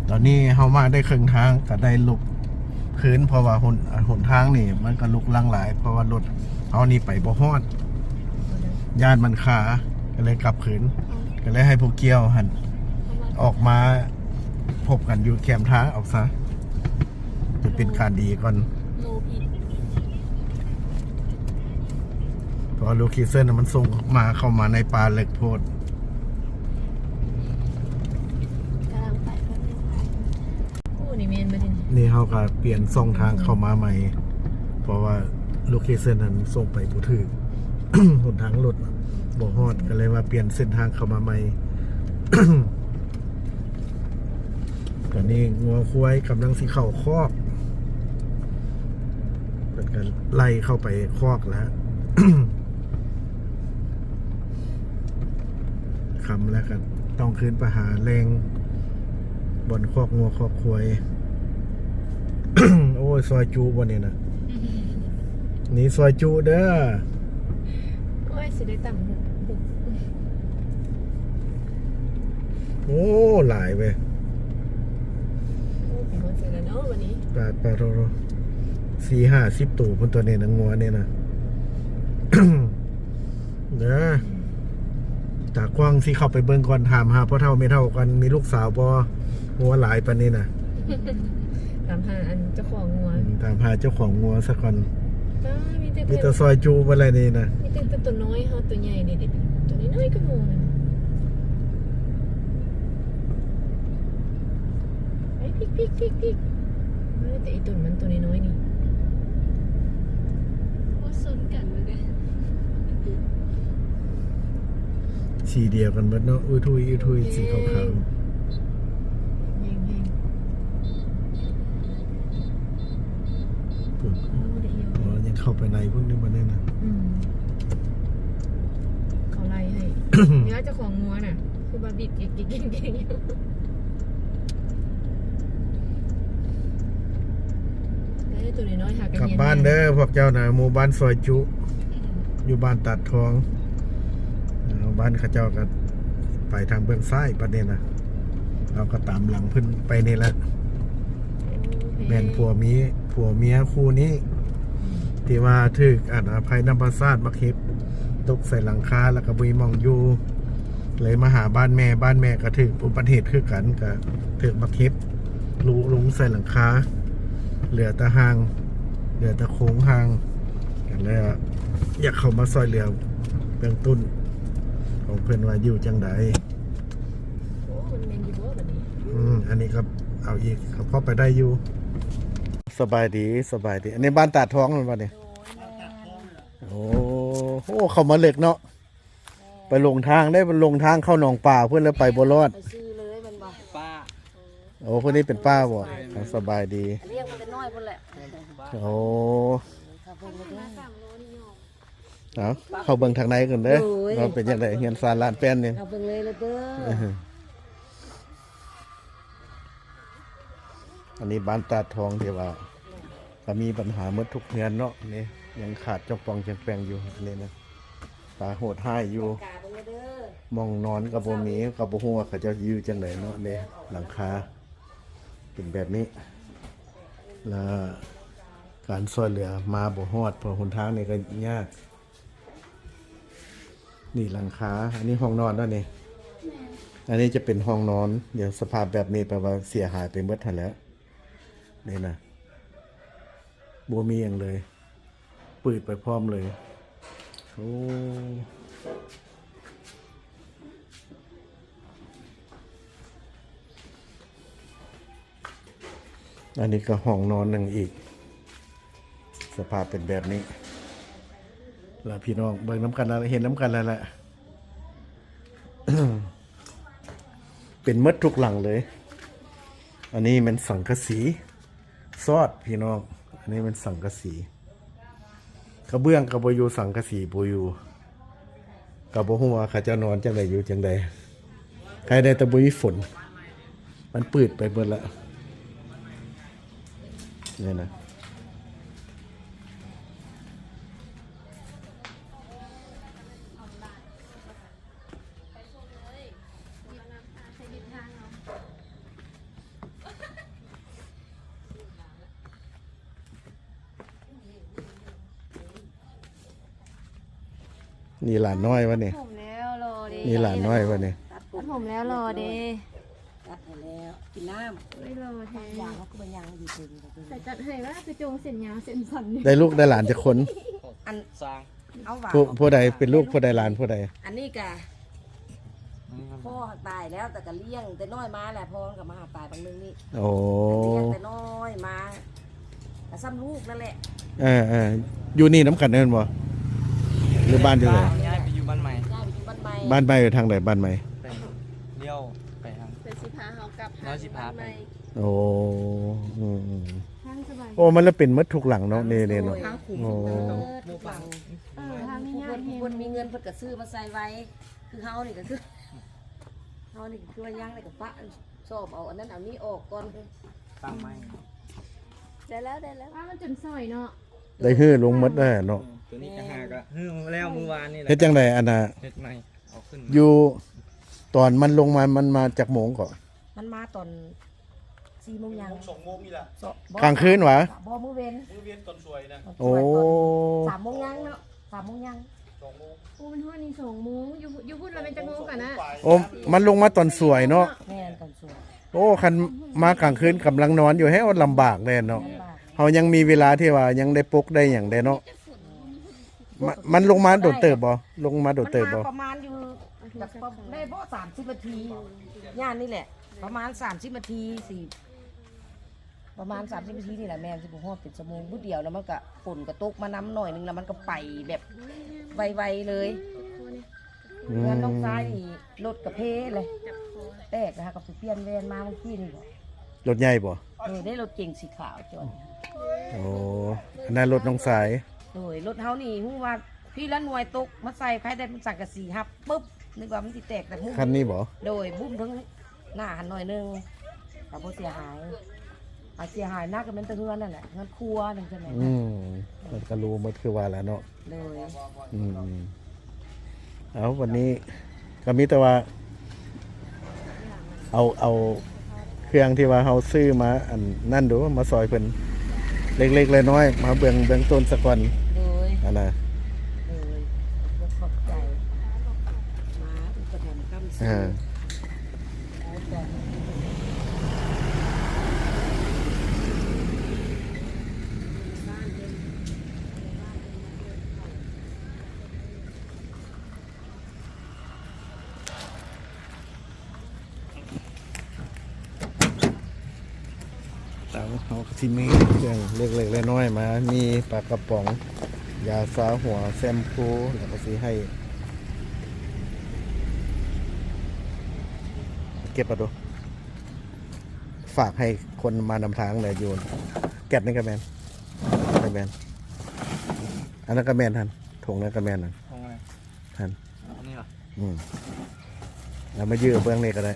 ຕອນນີ້ເຮົາມາໄດ້ເຄິ່ງທາງ ກໍໄດ້ຫຼົບຄືນ ເພາະວ່າຫົນ ຫົນທາງນີ້ມັນກໍລຸກລັງຫຼາຍ ເພາະວ່າລົດເຮົານີ້ໄປບໍ່ຮອດ ຢ້ານມັນຄາ ກໍເລີຍກັບຄືນ. ກໍເລີຍໃຫ້ຜູ້ກ່ຽວຫັ້ນອອກມາພົບກັນຢູ່ແຄມທາງອອກຊະ. ຈະເປັນການດີກ່ອນ ໂນຜິດ ເພາະວ່າໂລເຄເຊິນມັນສົ່ງມາ ເຂົ້າມາໃນປ່າເລິກໂພດ. ກຳລັງໄປແປັບໜຶ່ງ. ໂອ້ ນີ້ແມ່ນບໍ່ນີ້? ນີ້ເຮົາກໍປ່ຽນຊ່ອງທາງເຂົ້າມາໃໝ່ ເພາະວ່າໂລເຄເຊິນນັ້ນສົ່ງໄປບໍ່ຖືກ ຫົນທາງລົດບໍ່ຮອດ ກໍເລີຍວ່າປ່ຽນເສັ້ນທາງເຂົ້າມາໃໝ່. ຕອນນີ້ງົວຄວາຍກຳລັງຊິເຂົ້າຄອກ ເພິ່ນກໍໄລ່ເຂົ້າໄປຄອກແລ້ວ. ຄ່ຳແລ້ວກໍຕ້ອງຂຶ້ນໄປຫາແຫຼ່ງບ່ອນຄອກງົວຄອກຄວາຍ. ໂອ້ຍ ຊອຍຈຸບໍ່ນີ້ນະ? ນີ້ຊອຍຈຸເດີ. ໂອ້ຍ ຊິໄດ້ຕຳຫຸກ. ໂອ້ ຫຼາຍເວີຍ. ໂອ້ ໄປຮອດໃສແລ້ວເນາະບັດນີ້? ປາດ ປາດ ໂທ້ ສີ່ຫ້າສິບໂຕພຸ້ນ ຕົວນີ້ນະ ງົວນີ້ນະ. ເດີ ຕາກວ້າງຊິເຂົ້າໄປເບິ່ງກ່ອນ ຖາມຫາພໍ່ເຖົ້າແມ່ເຖົ້າກ່ອນ ມີລູກສາວບໍ່? ງົວຫຼາຍປານນີ້ນະ. ຕາມຫາອັນເຈົ້າຂອງງົວ. ອືມ ຕາມຫາເຈົ້າຂອງງົວຊະກ່ອນ. ຕາຍ ມີແຕ່ ມີແຕ່ຊອຍຈຸບໍ່ແລະນີ້ນະ. ມີແຕ່ ແຕ່ຕົວນ້ອຍ ຮອດຕົວໃຫຍ່ເດ ຕົວນ້ອຍໆກໍງົວນະ. ໄປ ພິກໆໆໆ. ເອີ ແຕ່ອີຕົນມັນຕົວນ້ອຍໆນີ້ ໂອ້ ຊົນກັນເລີຍເດ້. ສີດຽວກັນເບິດເນາະ ອຸທຸຍ ອຸທຸຍ ໂອເຄ ສີຂາວໆ. ແຮງໆ ພຸ້ນ ໂອ້ ໄດ້ຢູ່ ອໍ ຍັງເຂົ້າໄປໃນພຸ້ນຢູ່ບັດນີ້ນະ. ອືມ ເຂົາໄລ່ໃຫ້ ເໜືອເຈົ້າຂອງງົວນະ ຄືວ່າບິດເກັ່ງໆຢູ່. ເອີ ຕົວນ້ອຍໆຫາກັນ ກັບບ້ານເດີພວກເຈົ້ານະ ໝູ່ບ້ານຊອຍຈຸ ຢູ່ບ້ານຕາດທອງ. ເອີ ບ້ານເຂົາເຈົ້າກໍໄປທາງເບື້ອງຊ້າຍປານນີ້ນະ ເຮົາກໍຕາມຫຼັງເພິ່ນໄປນີ້ແຫຼະ. ໂອ້ ແມ່ນຜົວເມຍ ຜົວເມຍຄູ່ນີ້ ທີ່ວ່າຖືກອັນ ອາ ໄພທຳມະຊາດໝາກເຫັບຕົກໃສ່ຫຼັງຄາ ແລ້ວກໍບໍ່ມີໝ່ອງຢູ່ ເລີຍມາຫາບ້ານແມ່. ບ້ານແມ່ກໍຖືກອຸບັດຕິເຫດຄືກັນ ກໍຖືກໝາກເຫັບລຸລົງໃສ່ຫຼັງຄາ ເຫຼືອແຕ່ຮ່າງ ເຫຼືອແຕ່ໂຄງຮ່າງ. ກໍເລີຍຢາກເຂົ້າມາຊ່ອຍເຫຼືອເບື້ອງຕົ້ນຂອງເພິ່ນວ່າຢູ່ຈັ່ງໃດ. ໂອ້ ມັນແມ່ນຢູ່ບໍ່ບັດນີ້? ອືມ ອັນນີ້ກໍເອົາອີກ ກໍພໍໄປໄດ້ຢູ່. ສະບາຍດີ ສະບາຍດີ. ອັນນີ້ບ້ານຕາດທອງແມ່ນບໍ່ນີ້? ໂດຍ ແມ່ນ. ໂອ້ ໂຫ ເຂົ້າມາເລິກເນາະ. ແມ່ນ. ໄປຫຼົງທາງໄດ້ ໄປຫຼົງທາງເຂົ້າໜອງປາພຸ້ນ ແລ້ວໄປບໍ່ລອດ. ໄປຊື່ເລີຍແມ່ນບໍ່? ປ້າ. ໂອ້ ຜູ້ນີ້ເປັນປ້າບໍ່? ສະບາຍດີ. ສະບາຍດີ. ລ້ຽງມາແຕ່ນ້ອຍພຸ້ນແຫຼະ. ໂອ້ ເອົາ ເຂົ້າເບິ່ງທາງໃນກັນເດີ. ໂດຍ. ວ່າເປັນຈັ່ງໃດ ເຮືອນຊານລ້ານແປ້ນນີ້. ເຂົ້າເບິ່ງເລີຍເດີ. ເອີ ອັນນີ້ບ້ານຕາດທອງທີ່ວ່າກໍມີບັນຫາໝົດທຸກເຮືອນເນາະ. ນີ້ຍັງຂາດຈອງປ່ອງຈອງແປງຢູ່. ອັນນີ້ນະ ຕາໂຫດຮ້າຍຢູ່. ໝ່ອງນອນກໍບໍ່ມີ ກໍບໍ່ຮູ້ວ່າເຂົາເຈົ້າຢູ່ຈັ່ງໃດເນາະ. ນີ້ຫຼັງຄາເປັນແບບນີ້ ແລ້ວການຊ່ອຍເຫຼືອມາບໍ່ຮອດ ເພາະຫົນທາງນີ້ກໍຍາກ. ນີ້ຫຼັງຄາ ອັນນີ້ຫ້ອງນອນເນາະນີ້. ແມ່ນ. ອັນນີ້ຈະເປັນຫ້ອງນອນ. ດຽວສະພາບແບບນີ້ແປວ່າເສຍຫາຍໄປໝົດຫັ້ນແຫຼະ. ນີ້ນະ ບໍ່ມີຫຍັງເລີຍ ປືດໄປພ້ອມເລີຍ. ໂອ້ ອັນນີ້ກໍຫ້ອງນອນໜຶ່ງອີກ ສະພາບເປັນແບບນີ້. ລະພີ່ນ້ອງເບິ່ງນຳກັນລະ ເຫັນນຳກັນລະລະ ເປັນໝົດທຸກຫຼັງເລີຍ. ອັນນີ້ແມ່ນສັງກະສີຊອດພີ່ນ້ອງ. ອັນນີ້ແມ່ນສັງກະສີ ກະເບື້ອງກໍບໍ່ຢູ່ ສັງກະສີບໍ່ຢູ່. ກໍບໍ່ຮູ້ວ່າເຂົາເຈົ້ານອນຈັ່ງໃດ ຢູ່ຈັ່ງໃດ. ໃຄແດ່ແຕ່ບໍ່ມີຝົນ ມັນປືດໄປໝົດລະ. ນີ້ນະ ນີ້ຫຼານນ້ອຍວະນີ້? ຕັດຜົມແລ້ວຫຼໍ່ເດ້. ນີ້ຫຼານນ້ອຍວະນີ້? ຕັດຜົມແລ້ວຫຼໍ່ເດ້. ຕັດໃຫ້ແລ້ວ ກິນນ້ຳ. ໂອ້ຍ ຫຼໍ່ແທ້. ຢາງເຮົາຄືບໍ່ຍ່າງຢູ່ເທິງ. ໃຜຕັດໃຫ້ວະ? ຄືຈົ່ງເສັ້ນຍາວເສັ້ນສັ້ນ. ໄດ້ລູກໄດ້ຫຼານຈັກຄົນ? ອັນ ເອົາຫວາ ຜູ້ ຜູ້ໃດເປັນລູກຜູ້ໃດຫຼານຜູ້ໃດ? ອັນນີ້ກະ ພໍ່ຫາກຕາຍແລ້ວ ແຕ່ກະລ້ຽງແຕ່ນ້ອຍມາແຫຼະ. ພໍ່ມັນກະມາຫາຕາຍບາງໜຶ່ງນີ້. ໂອ້ ລ້ຽງແຕ່ນ້ອຍມາ ກະຊ່ຳລູກນັ້ນແຫຼະ. ເອີໆ ຢູ່ນີ້ນຳກັນແມ່ນບໍ່? ຫຼືບ້ານຢູ່ໃສ? ຍ້າຍໄປຢູ່ບ້ານໃໝ່. ຍ້າຍໄປຢູ່ບ້ານໃໝ່. ບ້ານໃໝ່ຢູ່ທາງໃດ? ບ້ານໃໝ່ ໄປລ້ຽວໄປທາງ ເພິ່ນຊິພາເຮົາກັບ ເຮົາຊິພາໄປ. ໂອ້ ອືມໆ ໂອ້ ມັນລະເປັນໝົດທຸກຫຼັງເນາະ. ນີ້ໆ ເນາະ. ໂອ້ ເອີ ທາງນີ້ຍາກແຮງ. ຄົນມີເງິນເພິ່ນກະຊື້ມາໃສ່ໄວ້. ຄືເຮົານີ້ກະຄື ເຮົານີ້ກະຄືວ່າຍັງແລ້ວກະປະ ຊອບເອົາອັນນັ້ນເອົານີ້ອອກກ່ອນ. ຕັ້ງໃໝ່. ໄດ້ແລ້ວ ໄດ້ແລ້ວ. ອ້າ ມັນຈົນສອຍເນາະ. ໄດ້ຮື້ລົງໝົດແລ້ວເນາະ. ໂຕນີ້ກະຫາກະຮື້ແລ້ວມື້ວານນີ້ແຫຼະ. ເຮັດຈັ່ງໃດອັນນ່າ? ເຮັດໃໝ່ ເອົາຂຶ້ນ. ຢູ່ຕອນມັນລົງມາ ມັນມາຈັກໂມງເກາະ? ມັນມາຕອນສີ່ໂມງຍັງ ສອງໂມງນີ້ລະ. ກາງຄືນຫວາ? ບໍ່ ມື້ເວັນ. ມື້ເວັນຕອນສວຍນະ. ໂອ້ ສາມໂມງຍັງເນາະ. ສາມໂມງຍັງ ສອງໂມງ. ໂອ້ ມັນຮອດນີ້ສອງໂມງ. ຢູ່ ຢູ່ພຸ້ນລະແມ່ນຈັກໂມງກະນະ? ໂອ້ ມັນລົງມາຕອນສວຍເນາະ. ແມ່ນ ຕອນສວຍ. ໂອ້ ຄັນມາກາງຄືນກຳລັງນອນຢູ່ ແຮງລຳບາກແດ່ເນາະ. ລຳບາກ. ເຮົາຍັງມີເວລາທີ່ວ່າຍັງໄດ້ປົກໄດ້ຫຍັງໄດ້ເນາະ. ມະ ມັນລົງມາດົນເຕີບບໍ່? ລົງມາດົນເຕີບບໍ່? ປະມານຢູ່ ຈັກໄດ້ບໍ່ ສາມສິບນາທີ ຍ່ານນີ້ແຫຼະ. ປະມານສາມສິບນາທີ ຊິ ປະມານສາມສິບນາທີນີ້ແຫຼະ. ແມ່ນ ຊິບໍ່ຮອດເປັນຊົ່ວໂມງ. ມື້ດຽວນະ ມັນກະ ຝົນກະຕົກມານຳໜ້ອຍໜຶ່ງ ລະມັນກະໄປແບບໄວໆເລີຍ. ອືມ ເຮືອນນ້ອງຊາຍນີ້ລົດກະເພເລີຍ ແຕກ. ຫາກະໄປປ່ຽນແວ່ນມາມື້ກີ້ນີ້. ລົດໃຫຍ່ບໍ່? ໂດຍ ໄດ້ລົດເກັງສີຂາວຈອດ. ໂອ້ ອັນນັ້ນລົດນ້ອງຊາຍ. ໂດຍ ລົດເຮົານີ້ຮູ້ວ່າພີ້ລະໜ່ວຍຕົກມາໃສ່ ໃຜໄດ້ມັນສັງກະສີຮັບປຶບ ນຶກວ່າມັນຊິແຕກແຕ່ມຸ້ມ. ຄັນນີ້ບໍ່? ໂດຍ ບຸ້ມເທິງໜ້າຫັ້ນໜ້ອຍໜຶ່ງ ກະບໍ່ເສຍຫາຍ. ອາ ເສຍຫາຍໜັກກະແມ່ນແຕ່ເຮືອນນັ້ນແຫຼະ ເຮືອນຄົວນັ້ນ. ອືມ ມັນກະຮູ້ໝົດຄືວ່າແຫຼະເນາະ. ໂດຍ ອືມ ເອົາ ວັນນີ້ກະມີແຕ່ວ່າ ເອົາ ເອົາເຄື່ອງທີ່ວ່າເຮົາຊື້ມາອັນນັ້ນດູ ມາຊ່ອຍເພິ່ນ. ເລັກໆນ້ອຍໆ ມາເບິ່ງເບື້ອງຕົ້ນສາກ່ອນ ໂດຍ ຫັ້ນນະ ໂດຍ ຂອບໃຈ ມາອຸປະຖຳຄ້ຳຊູ ເອີ ຂອບໃຈ. ເອົາ ເຮົາກໍຊິມີເຄື່ອງເລັກໆນ້ອຍໆມາ ມີປາກະປ໋ອງ ຢາຊາຫົວ ແຊມພູ ແລ້ວກໍຊິໃຫ້ ເກັບເອົາດູ ຝາກໃຫ້ຄົນມານຳທາງແຫຼະ ຢູ່ແກັດນີ້ກໍແມ່ນ ກໍແມ່ນ ອັນນັ້ນກໍແມ່ນຫັ້ນ ຖົງນັ້ນກໍແມ່ນຫັ້ນ ຖົງອັນນັ້ນ ຫັ້ນ ອັນນີ້ຫວາ? ອືມ ເອົາມາຢື້ເບື້ອງນີ້ກໍໄດ້.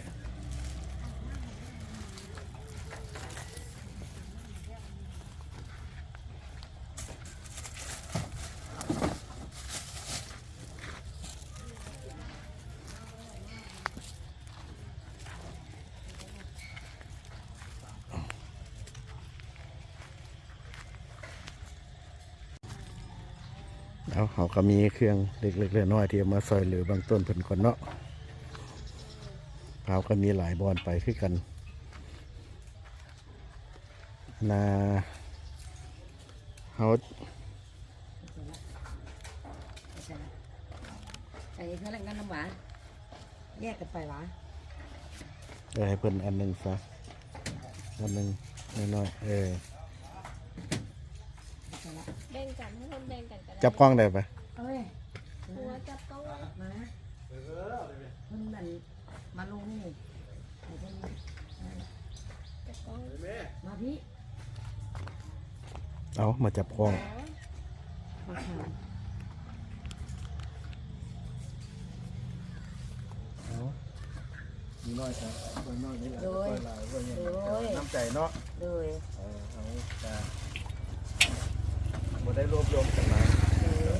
ເອົາ ເຮົາກໍມີເຄື່ອງເລັກໆນ້ອຍໆທີ່ເອົາມາຊ່ອຍເຫຼືອເບື້ອງຕົ້ນເພິ່ນກ່ອນເນາະ ເຮົາກໍມີຫຼາຍບ່ອນໄປຄືກັນ ນາ ເຮົາ ໄປເທື່ອລະນັ້ນນຳຫວາ ແຍກກັນໄປຫວາ ເອີ ໃຫ້ເພິ່ນອັນໜຶ່ງຊະ ອັນໜຶ່ງນ້ອຍໆ ເອີ ແບ່ງກັນ ໃຫ້ເພິ່ນແບ່ງກັນກໍໄດ້ ຈັບກ້ອງໄດ້ປະ ເອີຍ ຫົວຈັບກ້ອງ ມາ ເອີ ເພິ່ນນັ້ນ ມາລົງນີ້ ໃຫ້ເພິ່ນ ຈັບກ້ອງ ມາພີ້ ເອົາ ມາຈັບກ້ອງ ເອົາ ມີນ້ອຍກໍຊ່ວຍນ້ອຍ ມີຫຼາຍກໍຊ່ວຍຫຼາຍ ໂດຍ ຊ່ວຍຫຍັງ ໂດຍ ນ້ຳໃຈເນາະ ໂດຍ ເອີ ເຮົາກໍບໍ່ໄດ້ລວບລວມກັນຫຼາຍ ໂດຍ ເອີ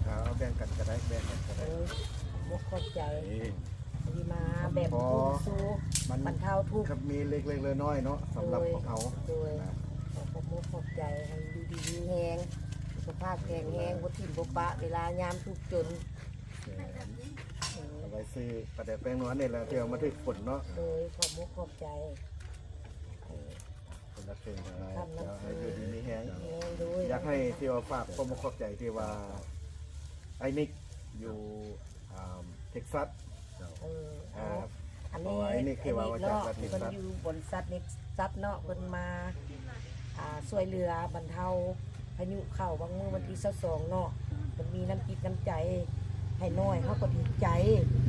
ເອົາແບ່ງກັນກໍໄດ້ ແບ່ງກັນກໍໄດ້ ໂດຍ ຂອບໃຈ ທີ່ມາແບບ ເອີ ເປັນສຸກ ມັນບັນເທົາທຸກ ກໍມີເລັກໆນ້ອຍໆເນາະ ສຳລັບພວກເຮົາ ໂດຍ ນະ ຂໍຂອບອົກຂອບໃຈ ໃຫ້ຢູ່ດີມີແຮງ ສຸຂະພາບແຂງແຮງ ບໍ່ຖິ້ມບໍ່ປະ ເວລາຍາມທຸກຈົນ ເອີ ເອົາໄວ້ຊື້ປາແດກແປ້ງນົວນີ້ແຫຼະ ທີ່ເອົາມາຖືກຝົນເນາະ ໂດຍ ຂອບອົກຂອບໃຈ ເອີ ຄົນລະເຄິ່ງ ເອີ ໃຫ້ຢູ່ດີມີແຮງ ໂດຍ ຢາກໃຫ້ທີ່ວ່າຝາກຄວາມຂອບໃຈທີ່ວ່າ ອ້າຍນິກຢູ່ ອ່າ ເທັກຊັສ ເອີ ອ່າ ອັນນີ້ ເພາະວ່າອ້າຍນິກຄືວ່າມາຈາກລັດເທັກຊັສ ເພິ່ນຢູ່ບໍລິສັດເທັກຊັສເນາະ ເພິ່ນມາ ອ່າ ຊ່ວຍເຫຼືອບັນເທົາພາຍຸເຂົ້າຫວ່າງມື້ວັນທີຊາວສອງເນາະ ເພິ່ນມີນ້ຳຈິດນ້ຳໃຈໃຫ້ນ້ອຍ ເຮົາກໍດີໃຈ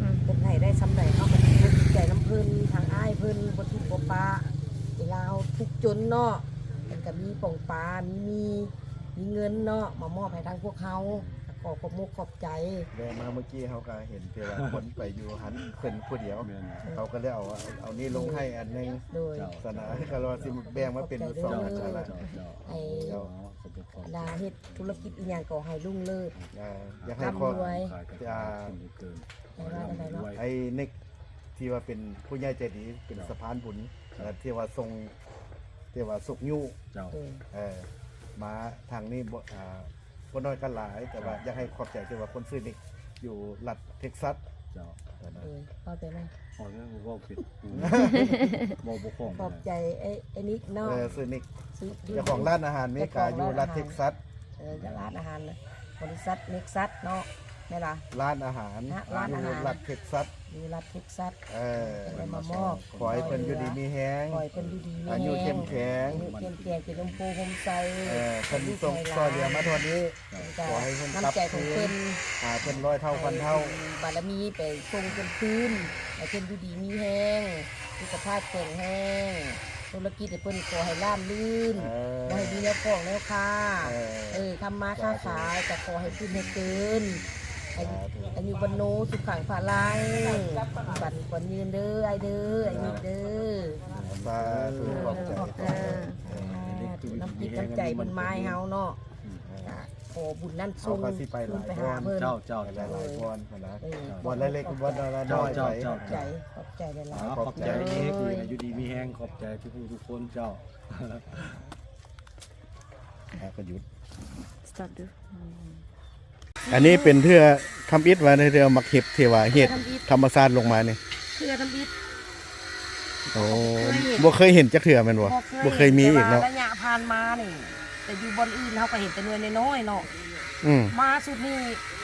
ອືມ ເພິ່ນໃຫ້ໄດ້ສ່ຳໃດ ເຮົາກໍດີໃຈນຳເພິ່ນ ທາງອ້າຍເພິ່ນບໍ່ຖິ້ມບໍ່ປະ ເວລາເຮົາທຸກຈົນເນາະ ເພິ່ນກໍມີປ່ອງປາ ມີໝີ່ ມີເງິນເນາະ ມາມອບໃຫ້ທາງພວກເຮົາ ກໍຂໍຂອບອົກຂອບໃຈ ແວ່ມາມື້ກີ້ເຮົາກໍເຫັນແຕ່ວ່າຄົນໄປຢູ່ຫັ້ນເພິ່ນຜູ້ດຽວ ແມ່ນ ເຮົາກໍເລີຍເອົາ ເອົານີ້ລົງໃຫ້ອັນໜຶ່ງ ໂດຍ ສະນະ ກໍເລີຍວ່າຊິແບ່ງມາເປັນສອງອັນນັ້ນລະ ເຈົ້າ ເຈົ້າ ໃຫ້ ເຈົ້າ ລາເຮັດທຸລະກິດອີ່ຫຍັງກໍໃຫ້ລຸ່ງເລີດ ອ່າ ຢາກໃຫ້ຂໍ ອ່າ ໃຫ້ວ່າຈັ່ງໃດເນາະ ໄອ້ນິກ ທີ່ວ່າເປັນຜູ້ໃຫຍ່ໃຈດີ ເປັນ ເຈົ້າ ສະພານບຸນ ເຈົ້າ ທີ່ວ່າສົ່ງ ທີ່ວ່າຊຸກຍູ້ ເຈົ້າ ເອີ ມາທາງນີ້ ບໍ່ ອ່າ ບໍ່ໜ້ອຍກໍຫຼາຍ ແຕ່ວ່າ ເຈົ້າ ຢາກໃຫ້ຂອບໃຈ ທີ່ວ່າຄົນຊື່ນິກ ຢູ່ລັດເທັກຊັສ ເຈົ້າ ເອີ ເວົ້າໄປເລີຍ ເວົ້າແມ່ນ ເວົ້າຜິດ ເວົ້າບໍ່ຄ່ອງ ຂອບໃຈ ໄອ້ ໄອ້ນິກເນາະ ເອີ ຊື່ນິກ ເຈົ້າຂອງຮ້ານອາຫານເມກາ ເຈົ້າຂອງ ຢູ່ລັດເທັກຊັສ ເອີ ຮ້ານອາຫານ ບໍລິສັດເທັກຊັສເນາະ ແມ່ນລະ ຮ້ານອາຫານ ຮ້ານອາຫານ ຢູ່ລັດເທັກຊັສ ຢູ່ລັດເທັກຊັສ ເອີ ກໍເລີຍມາມອບ ຂໍໃຫ້ເພິ່ນຢູ່ດີມີແຮງ ຂໍໃຫ້ເພິ່ນຢູ່ດີມີແຮງ ອາຍຸເຂັ້ມແຂງ ອາຍຸເຂັ້ມແຂງ ເປັນຮົ່ມໂພຮົ່ມໄຊ ເອີ ເພິ່ນສົ່ງຊ່ອຍເຫຼືອມາເທົ່ານີ້ ກໍຂໍໃຫ້ເພິ່ນກັບຄືນ ນ້ຳໃຈຂອງເພິ່ນ ຫາເພິ່ນຮ້ອຍເທົ່າພັນເທົ່າ ໃຫ້ບຸນບາລະມີໄປສົ່ງເພິ່ນຄືນ ໃຫ້ເພິ່ນຢູ່ດີມີແຮງ ສຸຂະພາບແຂງແຮງ ທຸລະກິດໃຫ້ເພິ່ນຂໍໃຫ້ລາບລື່ນ ເອີ ບໍ່ໃຫ້ມີແນວຂອງແນວຄາ ເອີ ເອີ ທຳມາຄ້າຂາຍ ສາທຸ ກໍຂໍໃຫ້ຂຶ້ນໃຫ້ເກີນ ອາຍຸ ສາທຸ ອາຍຸວັນໂນ ສຸຂັງພະລັງ ປັນຂວັນຍືນເດີ ອ້າຍເດີ ອ້າຍນິກເດີ ສາທຸ ຂອບໃຈ ຂອບໃຈ ເອີ ນ້ຳຈິດນ້ຳໃຈເພິ່ນມາໃຫ້ເຮົາເນາະ ອືມ ກໍຂໍບຸນນັ້ນສົ່ງຄືນໄປຫາເພິ່ນ ເຈົ້າ ເຈົ້າ ເຈົ້າ ຫຼາຍໆບ່ອນນະ ເອີ ບ່ອນລະເລັກ ບ່ອນລະນ້ອຍ ເຈົ້າ ເຈົ້າ ຂອບໃຈ ຂອບໃຈຫຼາຍໆ ຂອບໃຈ ເອີ ຢູ່ດີມີແຮງ ຂອບໃຈທຸກຜູ້ທຸກຄົນ ເຈົ້າ. ອ່າ ກໍຢຸດ ສະຕາດດູ. ອັນນີ້ເປັນເທື່ອທຳອິດວ່າ ເທື່ອໝາກເຫັບທີ່ວ່າເຮັດທຳມະຊາດລົງມານີ້ ເທື່ອທຳອິດ. ໂອ້ ບໍ່ເຄີຍເຫັນ ບໍ່ເຄີຍເຫັນຈັກເທື່ອແມ່ນບໍ່? ບໍ່ເຄີຍ ບໍ່ເຄີຍມີອີກເນາະ. ແຕ່ວ່າໄລຍະຜ່ານມານີ້ ແຕ່ຢູ່ບ່ອນອື່ນເຮົາກໍເຫັນແຕ່ໜ່ວຍນ້ອຍໆເນາະ. ອືມ ມາຊຸດນີ້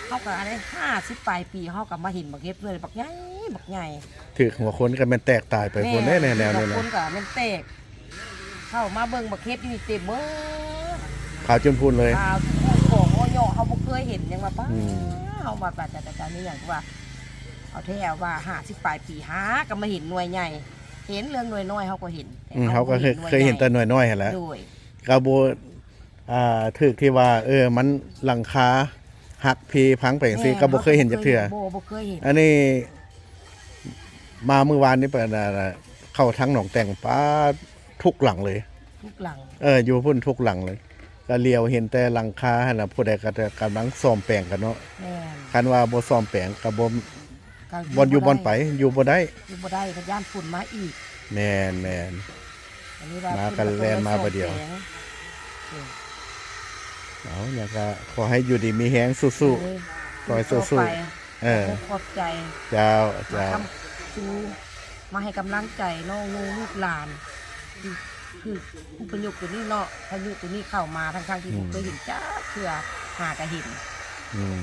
ເຮົາກໍໄດ້ຫ້າສິບປາຍປີ ເຮົາກໍມາເຫັນໝາກເຫັບໜ່ວຍບັກໃຫຍ່ ບັກໃຫຍ່ ຖືກຫົວຄົນກໍແມ່ນແຕກຕາຍໄປພຸ້ນເດ້ ແນວນີ້ນະ. ຄົນກໍແມ່ນແຕກ ເຂົ້າມາເບິ່ງໝາກເຫັບຢູ່ນີ້ເຕັມເບີດ ຂາວຈົນພຸ້ນເລີຍ ຂາວຈົນພຸ້ນ ຂອງເຫາະເຮົາບໍ່ເຄີຍເຫັນ. ຍັງວ່າ ປ້າ ອືມ ເຮົາວ່າ ປາຈາຈາ ມີຫຍັງ ຄືວ່າເອົາແທ້ວ່າຫ້າສິບປາຍປີ ຫາກໍມາເຫັນໜ່ວຍໃຫຍ່ ເຫັນເລື່ອງໜ່ວຍນ້ອຍເຮົາກໍເຫັນ. ອືມ ເຮົາກໍເຄີຍເຫັນແຕ່ໜ່ວຍນ້ອຍຫັ້ນແຫຼະ ໂດຍ ກໍບໍ່ ອ່າ ຖືກທີ່ວ່າ ເອີ ມັນຫຼັງຄາຫັກເພພັງໄປຈັ່ງຊີ້ ບໍ່ເຄີຍ ກໍບໍ່ເຄີຍເຫັນຈັກເທື່ອ ບໍ່ ບໍ່ເຄີຍເຫັນ. ອັນນີ້ມາມື້ວານນີ້ໄປ ເຂົ້າທາງໜອງແຕ່ງ ປາ ທຸກຫຼັງເລີຍ ທຸກຫຼັງ ເອີ ຢູ່ພຸ້ນທຸກຫຼັງເລີຍ. ກໍຫຼຽວເຫັນແຕ່ຫຼັງຄາຫັ້ນລະ ຜູ້ໃດກໍກຳລັງສ້ອມແປງກັນເນາະ. ແມ່ນ ຄັນວ່າບໍ່ສ້ອມແປງກໍບໍ່ ກໍຢູ່ ບ່ອນຢູ່ ບໍ່ໄດ້ ບ່ອນໄປ ຢູ່ບໍ່ໄດ້ ຢູ່ບໍ່ໄດ້ ກໍຢ້ານຝົນມາອີກ. ແມ່ນໆ ອັນນີ້ວ່າມາກໍແລ່ນມາບາດດຽວ. ເອີ ເອົາ ຫຍັງກໍຂໍໃຫ້ຢູ່ດີມີແຮງ ສູ້ໆ ເອີ ຂໍໃຫ້ສູ້ໆ ເອີ ຂອບໃຈ ເຈົ້າ ເຈົ້າ ມາຄ້ຳຊູ ມາໃຫ້ກຳລັງໃຈນ້ອງໆ ລູກຫຼານ ຄື ຄື ຜູ້ພະຍຸໂຕນີ້ເນາະ ພະຍຸໂຕນີ້ເຂົ້າມາ ທັງໆທີ່ ອືມ ບໍ່ເຄີຍເຫັນຈັກເທື່ອ ຫາກໍເຫັນ. ອືມ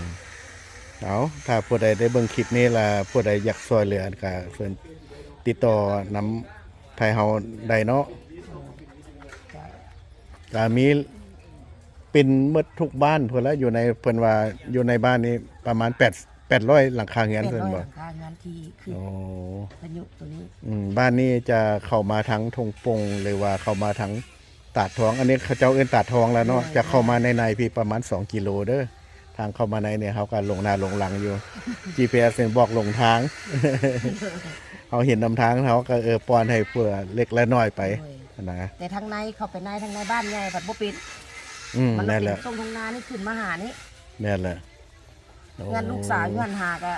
ເອົາ ຖ້າຜູ້ໃດໄດ້ເບິ່ງຄລິບນີ້ລະ ຜູ້ໃດຢາກຊ່ວຍເຫຼືອ ກໍເຊີນຕິດຕໍ່ນຳໄທເຮົາໄດ້ເນາະ. ເອີ ເຈົ້າ ກໍມີ ເປັນໝົດທຸກບ້ານພຸ້ນລະ ຢູ່ໃນ ເພິ່ນວ່າຢູ່ໃນບ້ານນີ້ປະມານແປດ ແປດຮ້ອຍຫຼັງຄາເຮືອນ ແປດຮ້ອຍ ເພິ່ນບອກ ຫຼັງຄາເຮືອນທີ່ຖືກ ໂອ້ ພະຍຸໂຕນີ້. ອືມ ບ້ານນີ້ຈະເຂົ້າມາທາງທົ່ງປົ່ງ ຫຼືວ່າເຂົ້າມາທາງຕາດທອງ ອັນນີ້ເຂົາເຈົ້າເອີ້ນຕາດທອງແລ້ວເນາະ ໂດຍ ຈະເຂົ້າມາໃນໃນພີ້ປະມານສອງກິໂລເດີ. ທາງເຂົ້າມາໃນນີ້ເຮົາກໍຫຼົງໜ້າຫຼົງຫຼັງຢູ່ ຈີພີເອັສ ນີ້ບອກຫຼົງທາງ ເຮົາເຫັນນຳທາງເຮົາກໍ ເອີ ປ່ອນໃຫ້ເພື່ອເລັກແລະນ້ອຍໄປ ໂດຍ ຫັ້ນນະ. ແຕ່ທາງໃນ ເຂົ້າໄປໃນ ທາງໃນບ້ານໃຫຍ່ພັດບໍ່ເປັນ ອືມ ມັນລະເປັນ ແມ່ນແຫຼະ ທົ່ງທົ່ງນານີ້ຂຶ້ນມາຫານີ້ ແມ່ນແຫຼະ. ໂອ້ ເຮືອນລູກສາວຢູ່ຫັ້ນຫາກະ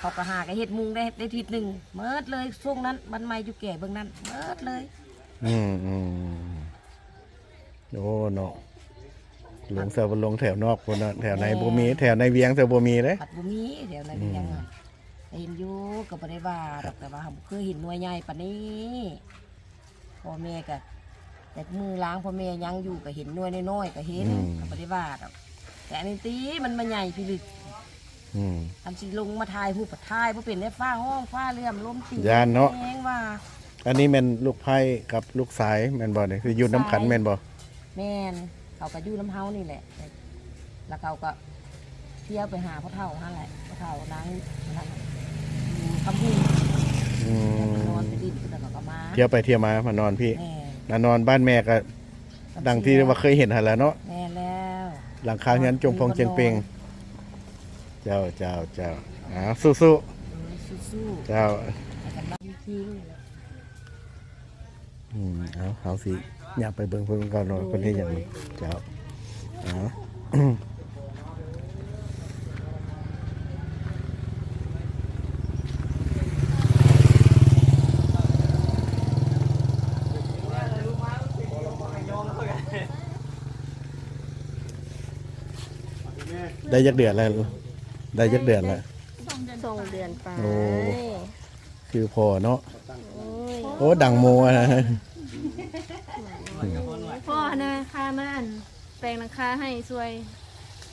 ເຂົາກະຫາກະເຮັດມຸງໄດ້ ໄດ້ທິດໜຶ່ງ ໝົດເລີຍ. ຊ່ວງນັ້ນ ບ້ານໃໝ່ຢູ່ແກ່ເບື້ອງນັ້ນ ໝົດເລີຍ. ອືມໆ ໂອ້ ເນາະ ຫຼົງຊະ ຫຼົງແຖວນອກພຸ້ນນະ ແຖວໃນ ແມ່ນ ບໍ່ມີ ແຖວໃນວຽງຊະບໍ່ມີເດ້ ພັດບໍ່ມີແຖວໃນວຽງ. ອືມ ເຫັນຢູ່ ກໍບໍ່ໄດ້ວ່າດອກ ແຕ່ວ່າເຮົາບໍ່ເຄີຍເຫັນໜ່ວຍໃຫຍ່ປານນີ້. ພໍ່ແມ່ກໍ ແຕ່ມື້ລາງພໍ່ແມ່ຍັງຢູ່ກໍເຫັນໜ່ວຍນ້ອຍໆ ກໍເຫັນ ອືມ ກໍບໍ່ໄດ້ວ່າດອກ. ແຕ່ອັນນີ້ຕິ ມັນມາໃຫຍ່ພິລຶກ ອືມ ອັນຊິລົງມາຖ່າຍຮູບກໍຖ່າຍບໍ່ເປັນເດ້ ຟ້າຮ້ອງຟ້າເຫຼື້ອມ ລົມຕີ ຢ້ານເນາະ ແຮງວ່າ. ອັນນີ້ແມ່ນລູກໃພ້ກັບລູກຊາຍແມ່ນບໍ່ນີ້? ຄືຢູ່ນຳກັນແມ່ນບໍ່? ແມ່ນ ເຂົາກໍຢູ່ນຳເຮົານີ້ແຫຼະ ແລ້ວເຂົາກໍ ທ່ຽວໄປຫາພໍ່ເຖົ້າຫັ້ນແຫຼະ ພໍ່ເຖົ້ານາງນັ້ນຢູ່ຄຳພູ. ອືມ ໄປນອນໄປຫຼິ້ນ ແລ້ວເຂົາກໍມາ ທ່ຽວໄປທ່ຽວມາ ມານອນພີ້. ແມ່ນ ມານອນບ້ານແມ່ກໍ ດັ່ງທີ່ວ່າເຄີຍເຫັນຫັ້ນແຫຼະເນາະ. ແມ່ນແລ້ວ ຫຼັງຄາເຮືອນຈົ່ງໂປ່ງຈຽງເປ່ງ. ເຈົ້າ ເຈົ້າ ເຈົ້າ ອ້າວ ສູ້ໆ ເອີ ສູ້ໆ ເຈົ້າ. ອືມ ເອົາ ເຮົາຊິຍ່າງໄປເບິ່ງເພິ່ນກ່ອນເນາະ ໂດຍ ເພິ່ນເຮັດຫຍັງ. ໂດຍ ເຈົ້າ ເອົາ ໄດ້ຈັກເດືອນແລ້ວ? ໄດ້ຈັກເດືອນແລ້ວ? ສອງເດືອນປາຍ. ໂອ້ ຄືພໍ່ເນາະ. ໂອ້ຍ ໂອ້ ດັງໂມນະ. ພໍ່ນະ ພາມາ ອັນ ແປງຫຼັງຄາໃຫ້ຊ່ວຍ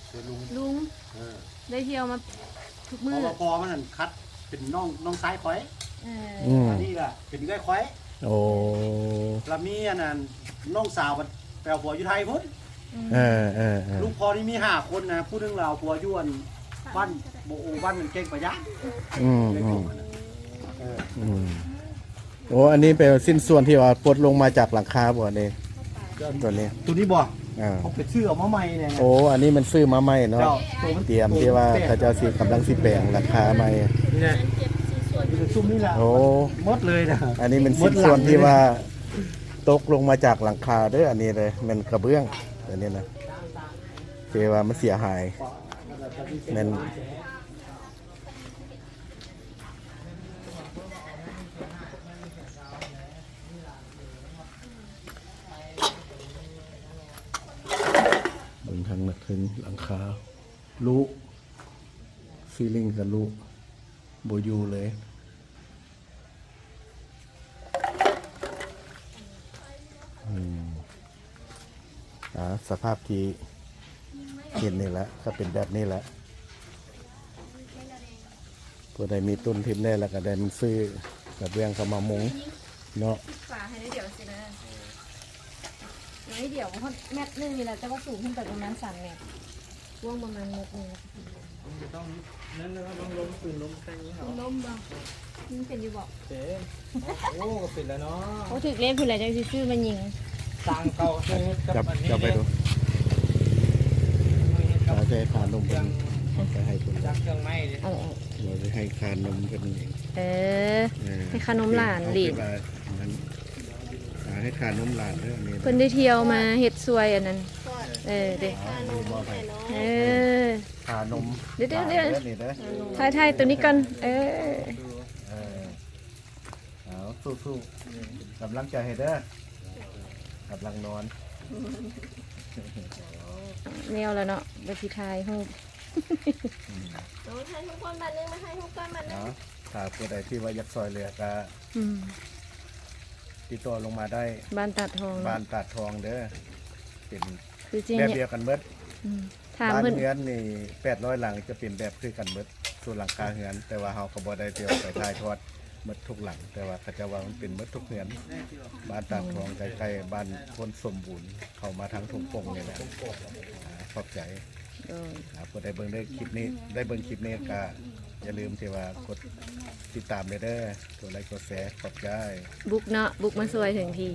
ຊ່ວຍລຸງ ລຸງ. ເອີ ໄດ້ທ່ຽວມາທຸກມື້ ເພາະວ່າພໍ່ມັນນັ້ນຄັດເປັນນ້ອງ ນ້ອງຊາຍຂ້ອຍ. ເອີ ອືມ ອັນນີ້ລະເປັນເອື້ອຍຂ້ອຍ. ໂອ້ ລະມີອັນນັ້ນ ນ້ອງສາວໄປເອົາຜົວຢູ່ໄທພຸ້ນ. ອືມ ເອີໆໆ ລູກພໍ່ນີ້ມີຫ້າຄົນນະ ຜູ້ໜຶ່ງລາວ ຜົວຢູ່ອັນ ບ້ານບໍ່ໂອ ບ້ານແກ້ງປາຍາງ. ອືມ ເອີ ອືມ ໂອ້ ອັນນີ້ເປັນຊິ້ນສ່ວນທີ່ວ່າປົດລົງມາຈາກຫຼັງຄາບໍ່ນີ້? ຕົວນີ້ ຕົວນີ້ບໍ່? ອ່າ ເຂົາໄປຊື້ເອົາມາໃໝ່ນີ້ນະ. ໂອ້ ອັນນີ້ມັນຊື້ມາໃໝ່ເນາະ. ເຈົ້າ ຕົວມັນ ຕຽມທີ່ວ່າເຂົາເຈົ້າຊິກຳລັງຊິແປງຫຼັງຄາໃໝ່. ນີ້ນະ ມີແຕ່ຊຸມນີ້ລະ. ໂອ້ ໝົດເລີຍນະ. ອັນນີ້ມັນຊິ້ນສ່ວນທີ່ວ່າຕົກລົງມາຈາກຫຼັງຄາເດີ ອັນນີ້ເດີ ແມ່ນກະເບື້ອງ ອັນນີ້ນະ ທີ່ວ່າມັນເສຍຫາຍ ແມ່ນ. ເ ເປັນຫຼັງຄາລຸ ຊີລິງກະລຸ ບໍ່ຢູ່ເລີຍ. ອືມ ອ່າ ສະພາບທີ່ເຫັນນີ້ແຫຼະ ກະເປັນແບບນີ້ແຫຼະ. ຜູ້ໃດມີທຶນທິບແດ່ ແລ້ວກະໄດ້ມັນຊື້ກະເບື້ອງເຂົ້າມາມຸງເນາະ. ຝາໃຫ້ໜ້ອຍດຽວຊີ້ນະ ໜ້ອຍດຽວ ຮອດແມັດໜຶ່ງນີ້ແຫຼະ ແຕ່ວ່າສູງຂຶ້ນໄປປະມານສາມແມັດ ກວ້າງປະມານແມັດໜຶ່ງ. ມັນຈະຕ້ອງນັ້ນແລ້ວ ຕ້ອງລົມ ຄືນລົມໃສ່ນີ້ເນາະ. ລົມບໍ່? ມັນເປັນຢູ່ບໍ່? ເປັນ. ໂອ້ ກະເປັນແລ້ວເນາະ. ໂອ້ ຖືກເລກພຸ້ນແຫຼະ ຈັ່ງຊິຊື້ມາຍິງ. ສ້າງເກົ່າ ເຮັດກັບ ຈັບ ອັນນີ້ ຈັບໄປດູ. ເຮັດກັບ ເອົາໃສ່ຂານົມເພິ່ນ ເອົາໄປໃຫ້ເພິ່ນ ຈາກເຄື່ອງໄມ້ເດ້. ເອີ ເອົາໄປໃຫ້ຂານົມເພິ່ນ. ເອີ ເອີ ໃຫ້ຂານົມຫຼານ ເອົາ ລີ້ ເອົາໄປ ອັນນັ້ນ ອ່າ ໃຫ້ຂານົມຫຼານເດີ. ອັນນີ້ ເພິ່ນໄດ້ທ່ຽວມາເຮັດຊ່ວຍອັນນັ້ນ. ເອີ ເດ້ ໃຫ້ຂານົມໃຫ້ນ້ອງ. ເອີ ຂານົມ ເດີ ເດີ ເດີ ນີ້ເດີ. ຖ່າຍ ຖ່າຍໂຕນີ້ກ່ອນ. ເອີ ເອີ ເອົາ ສູ້ໆ ກຳລັງໃຈໃຫ້ເດີ. ກຳລັງນອນ ແນວລະເນາະ ບັດຊິຖ່າຍຮູບ. ເອົາ ຖ່າຍຮູບກ່ອນບາດໜຶ່ງ ມາຖ່າຍຮູບກ່ອນບາດໜຶ່ງ. ເອົາ ຖ້າຜູ້ໃດທີ່ວ່າຢາກຊ່ອຍເຫຼືອກະ ອືມ ຕິດຕໍ່ລົງມາໄດ້ ບ້ານຕາດທອງເນາະ ບ້ານຕາດທອງເດີ. ເປັນ ຄືຈິງ ແບບດຽວກັນເບິດ. ອືມ ຖາມເພິ່ນ ບ້ານເຮືອນນີ້ແປດຮ້ອຍຫຼັງ ຈະເປັນແບບຄືກັນເບິດ ສ່ວນຫຼັງຄາເຮືອນ. ແຕ່ວ່າເຮົາກະບໍ່ໄດ້ໄປຖ່າຍທອດໝົດທຸກຫຼັງ ແຕ່ວ່າເຂົາເຈົ້າວ່າມັນເປັນໝົດທຸກເຮືອນ. ບ້ານຕາດທອງ ໃກ້ໆ ບ້ານໂພນສົມບູນ ເຂົ້າມາທາງທົ່ງປົງນີ້ແຫຼະ. ອາ ຂອບໃຈ. ໂດຍ ອາ ຜູ້ໃດເບິ່ງໄດ້ຄລິບນີ້ ໄດ້ເບິ່ງຄລິບນີ້ກະຢ່າລືມທີ່ວ່າກົດຕິດຕາມແດ່ເດີ ກົດໄລກ໌ ກົດແຊ. ຂອບໃຈ. ບຸກເນາະ ບຸກມາຊ່ວຍເຖິງທີ່.